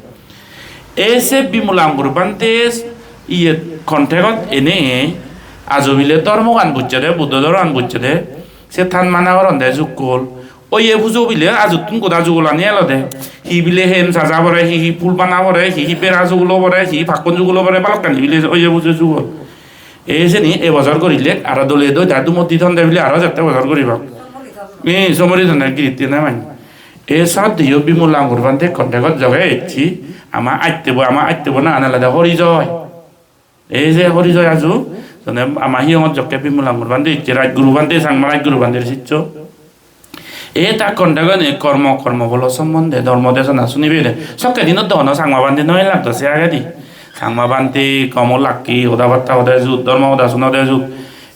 E se Bimulangur Bhante iye contact-ot ene ajo bile dhormogan bujje de, Buddho dhormogan bujje de, se than mana goronde jukkol. Oye pujo bile ajuttun goda jugolani elode. Hi bile hem saja pore, hi hi phul bana pore, hi hi bera jugulo pore, hi pakkon jugulo pore, balokkani bile oye pujo jugol. E seni e bojor gorile aro dole doi da dumot di thonde bile aro jette bojor guribak. Ei somori thonde giritti na mani. E sot diyo Bimulangur Bhante contact-ot joge ecchi, ama attebo, ama attebo nangan olode Horijoy. Ei je Horijoy aju, jone ama hiyongot jokke Bimulangur Bhante ecche, Rajguru Bhante, Changma Rajguru Bhanter siccho. E ta contact-ot ene kormo, kormo pholo sombonde dhormo desona sunibe de. Sokke dinot dogono Changma Bhante noi lagdo se agedi. Changma Bhante komo lakki, hoda batta hode jut, dhormo hoda sunode jut.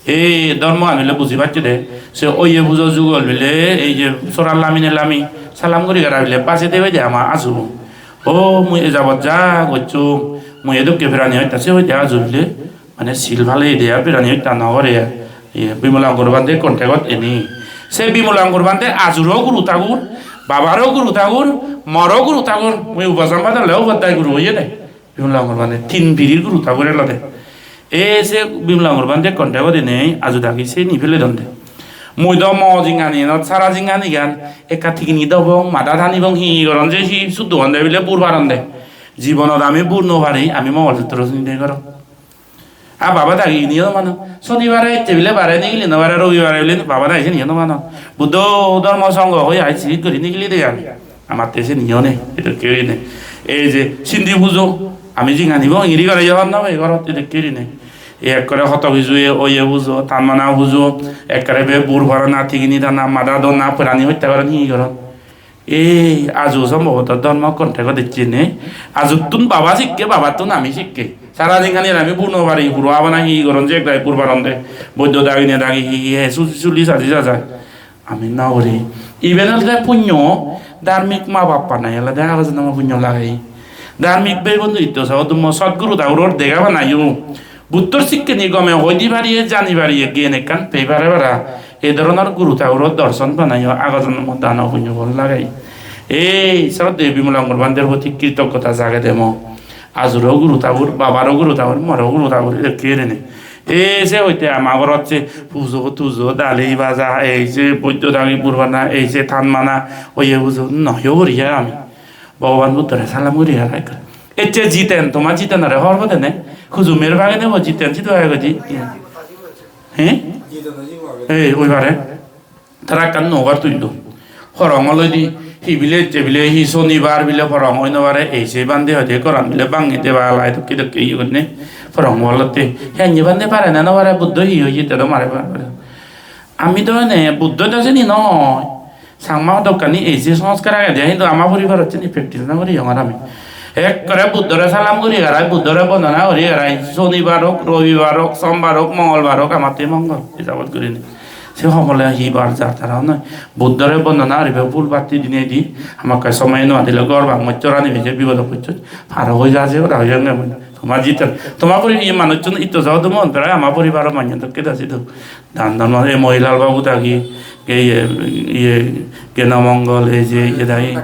Ei dhormogan bile buji pacche de. Se oye pujo jugol bile ei je sora lamine lami salam guri gara bile baje debe de ama aju. O mui e jabot ja gocchong, mui edokke pirani hoitta se hoide aju bile, mane sil pale ide ar pirani hoitta no gore. Ye Bimulangur Bhante contact-ot eni. Se Bimulangur Bhante ajuro guru thagur, babaro guru thagur, moro guru thagur, mui ubasam padale ubaddai guru oye de. Bimulangur Bhante tin pirir guru thagur elode. E se Bimulangur Bhante contact-ot ene aju dagi seni pele donde. Mui do mo jinghaniyanot sara jinghanigan ekka tigini dobong, mada tanibong, hi goron je hi suddo honde bile bur paronde. Jibonot ami bur no pari, ami Mongol Sutro sini de gorong. A baba dagi iniyo no mano. Sonibare ecche bile bare nigili no pare, robibare bile baba dagi siniyo no mano. Buddho dhormo songho hoi ai sirik guri nigili de ami. Amatte siniyo nei, edokke gurinei. Ei je sindi pujo, ami jinghanibo ingiri gore yo hobor no pai gorot edokke gurinei. Ei ekkore hoto hiju e oye pujo, than mana pujo, ekkore be bur parana, tigini dana, mada dona, pirani hoitta goron, hi goron. Ei aju sombhoboto dhormo contact-ot ecche nei. Ajuttun baba sikke, babattun ami sikke. Sara jinghani ami bur no pari, huro abana hi goron je ekdagi bur paronde. Boiddo dagine dagi hi hi he su-, suli saji sajai. Ami no guri. Iben olode punyo, dharmik ma bap banai olode agoj jonomo punyo lage. Dharmik bhei bondhu itto sa udummo sot guru thakuror dega banayo. Buddhor sikkeni gome hoi di pariye, jani pariye, gyan ekkan pei pare para. Ei dhoronor guru thakuror dorson banayo agoj jonomo dano punyo phol lage. Ei sroddheyo Bimalangur Bhanter proti kritoggota jagede mo. Ajuro guru thakur, babaro guru thakur, moro guru thakur, edokke gurinei. Ei se hoite ama gorot se pujo tujo, dali baja, ei se boiddo dagi bur bana, ei se than mana, oye pujo noyo guri ar ami. Bhogoban Buddhore salam guri ar ekka. Ecche Jiten, toma Jitenore hobor pode ne? Hujumer bagede bo Jiten sidu age godi. He? Ei, oi pare. Tara ekkan nogar tullon. Porong oloide hi bile ecche bile hi sonibar bile porong oi no pare, ei sei bhante hoide goran bile bhangi deba lai dokke dokke iye gurinei porong olotte. Henne bhante pare na no pare, Buddho hi hoye te do mare pare. Ami do ene Buddho do sini no hoi. Changma dokkani ei je sanskar agede hintu ama poribarot sini practice no guriyongor ami. Ekkore Buddhore salam guri garai, Buddhore bondona guri garai, sonibar ok, robibar ok, sombar ok, mongolbar ok, amatte mongol, hisabot gurinei. Se homole hi bar jar tara noi. Buddhore bondona guribe phul batti dinei di, hamakkai somoy no adile ghor bang mocchor ani beje bipodot pocchos. Paro hoi ja je ora hoyonge mui. Toma Jiten, toma pori ye manuchun itto jao dumon, prai ama poribaro manjun dokke da sidu. Dan dan ma-, ei Mohilal babu dagi, ei ye, ye, Gena Mongol, ei je, ye dagi.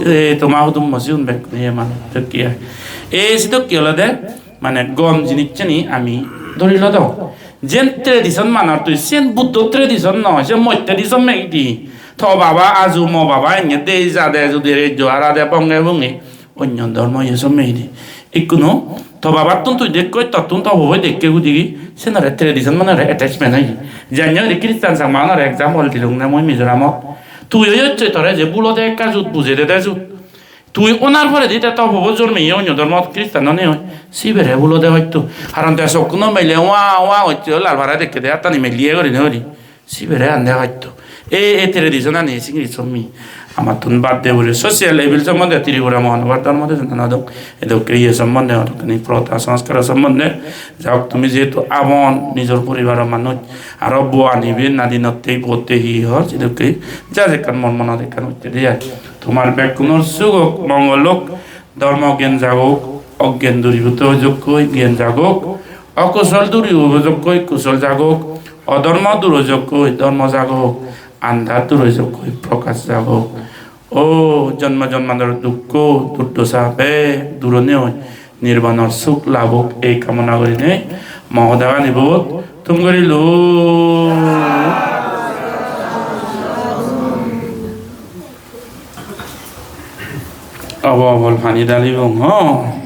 Ei toma hudummo sigun bekkun ye manuj dokke ai. Ei sidokke olode, mane gom jinisseni ami dhori lodong. Jen tradition manar tui, siyen Buddho tradition noi, siyen moitte di somme idi. To baba aju, mo baba enne dei jade judi rejjo arade bonge bonge. Onyo dhormo ye somme idi. Ikkunu to babattun tui dekkoi, tottun to boboi dekke gudigi, senore tradition manore attachment oye. Janye guri Christian Changma-unore example dilung ne mui Mizoramot. Tui oyosse tore je bulode ekka jut, bujede de jut. Tui onar poredi te to pobo jormeye onyo dhormot Christian onei oi. Sibere hulode hoito. Haron te sokkuno mele wa wa gocche, lal pare dekke de attani meliye guri ne guri. Sibere ande hoito. E, e tradition ani singiri sommi. Amattun bad de guri social evil sombonde Tripura Mahanobor dhormo dejon anadong. Edokke iye sombonde, odokkani protha sanskar sombonde. Jahok, tumi jehetu abon nijor poribaro manuj, aro bo anibe nadinotte botte hi hor, sedokke ja ekkan mon monot ekkan utte de ai. Tomar bekkunor suk ok, mongol ok, dhormo gyan jagok, ogyan duribhuto ojokkoi gyan jagok, okusol duribhuto ojokkoi kusol jagok, odhormo duro ojokkoi dhormo jagok, andhar duro ojokkoi prokash jagok. O jonmo jonmantor dukko durdosa bek duro nei oi nirbanor suk labok, ei kamona gurinei mo hodagani ibot thum gurilung. Obo obol pani dalibong, ho.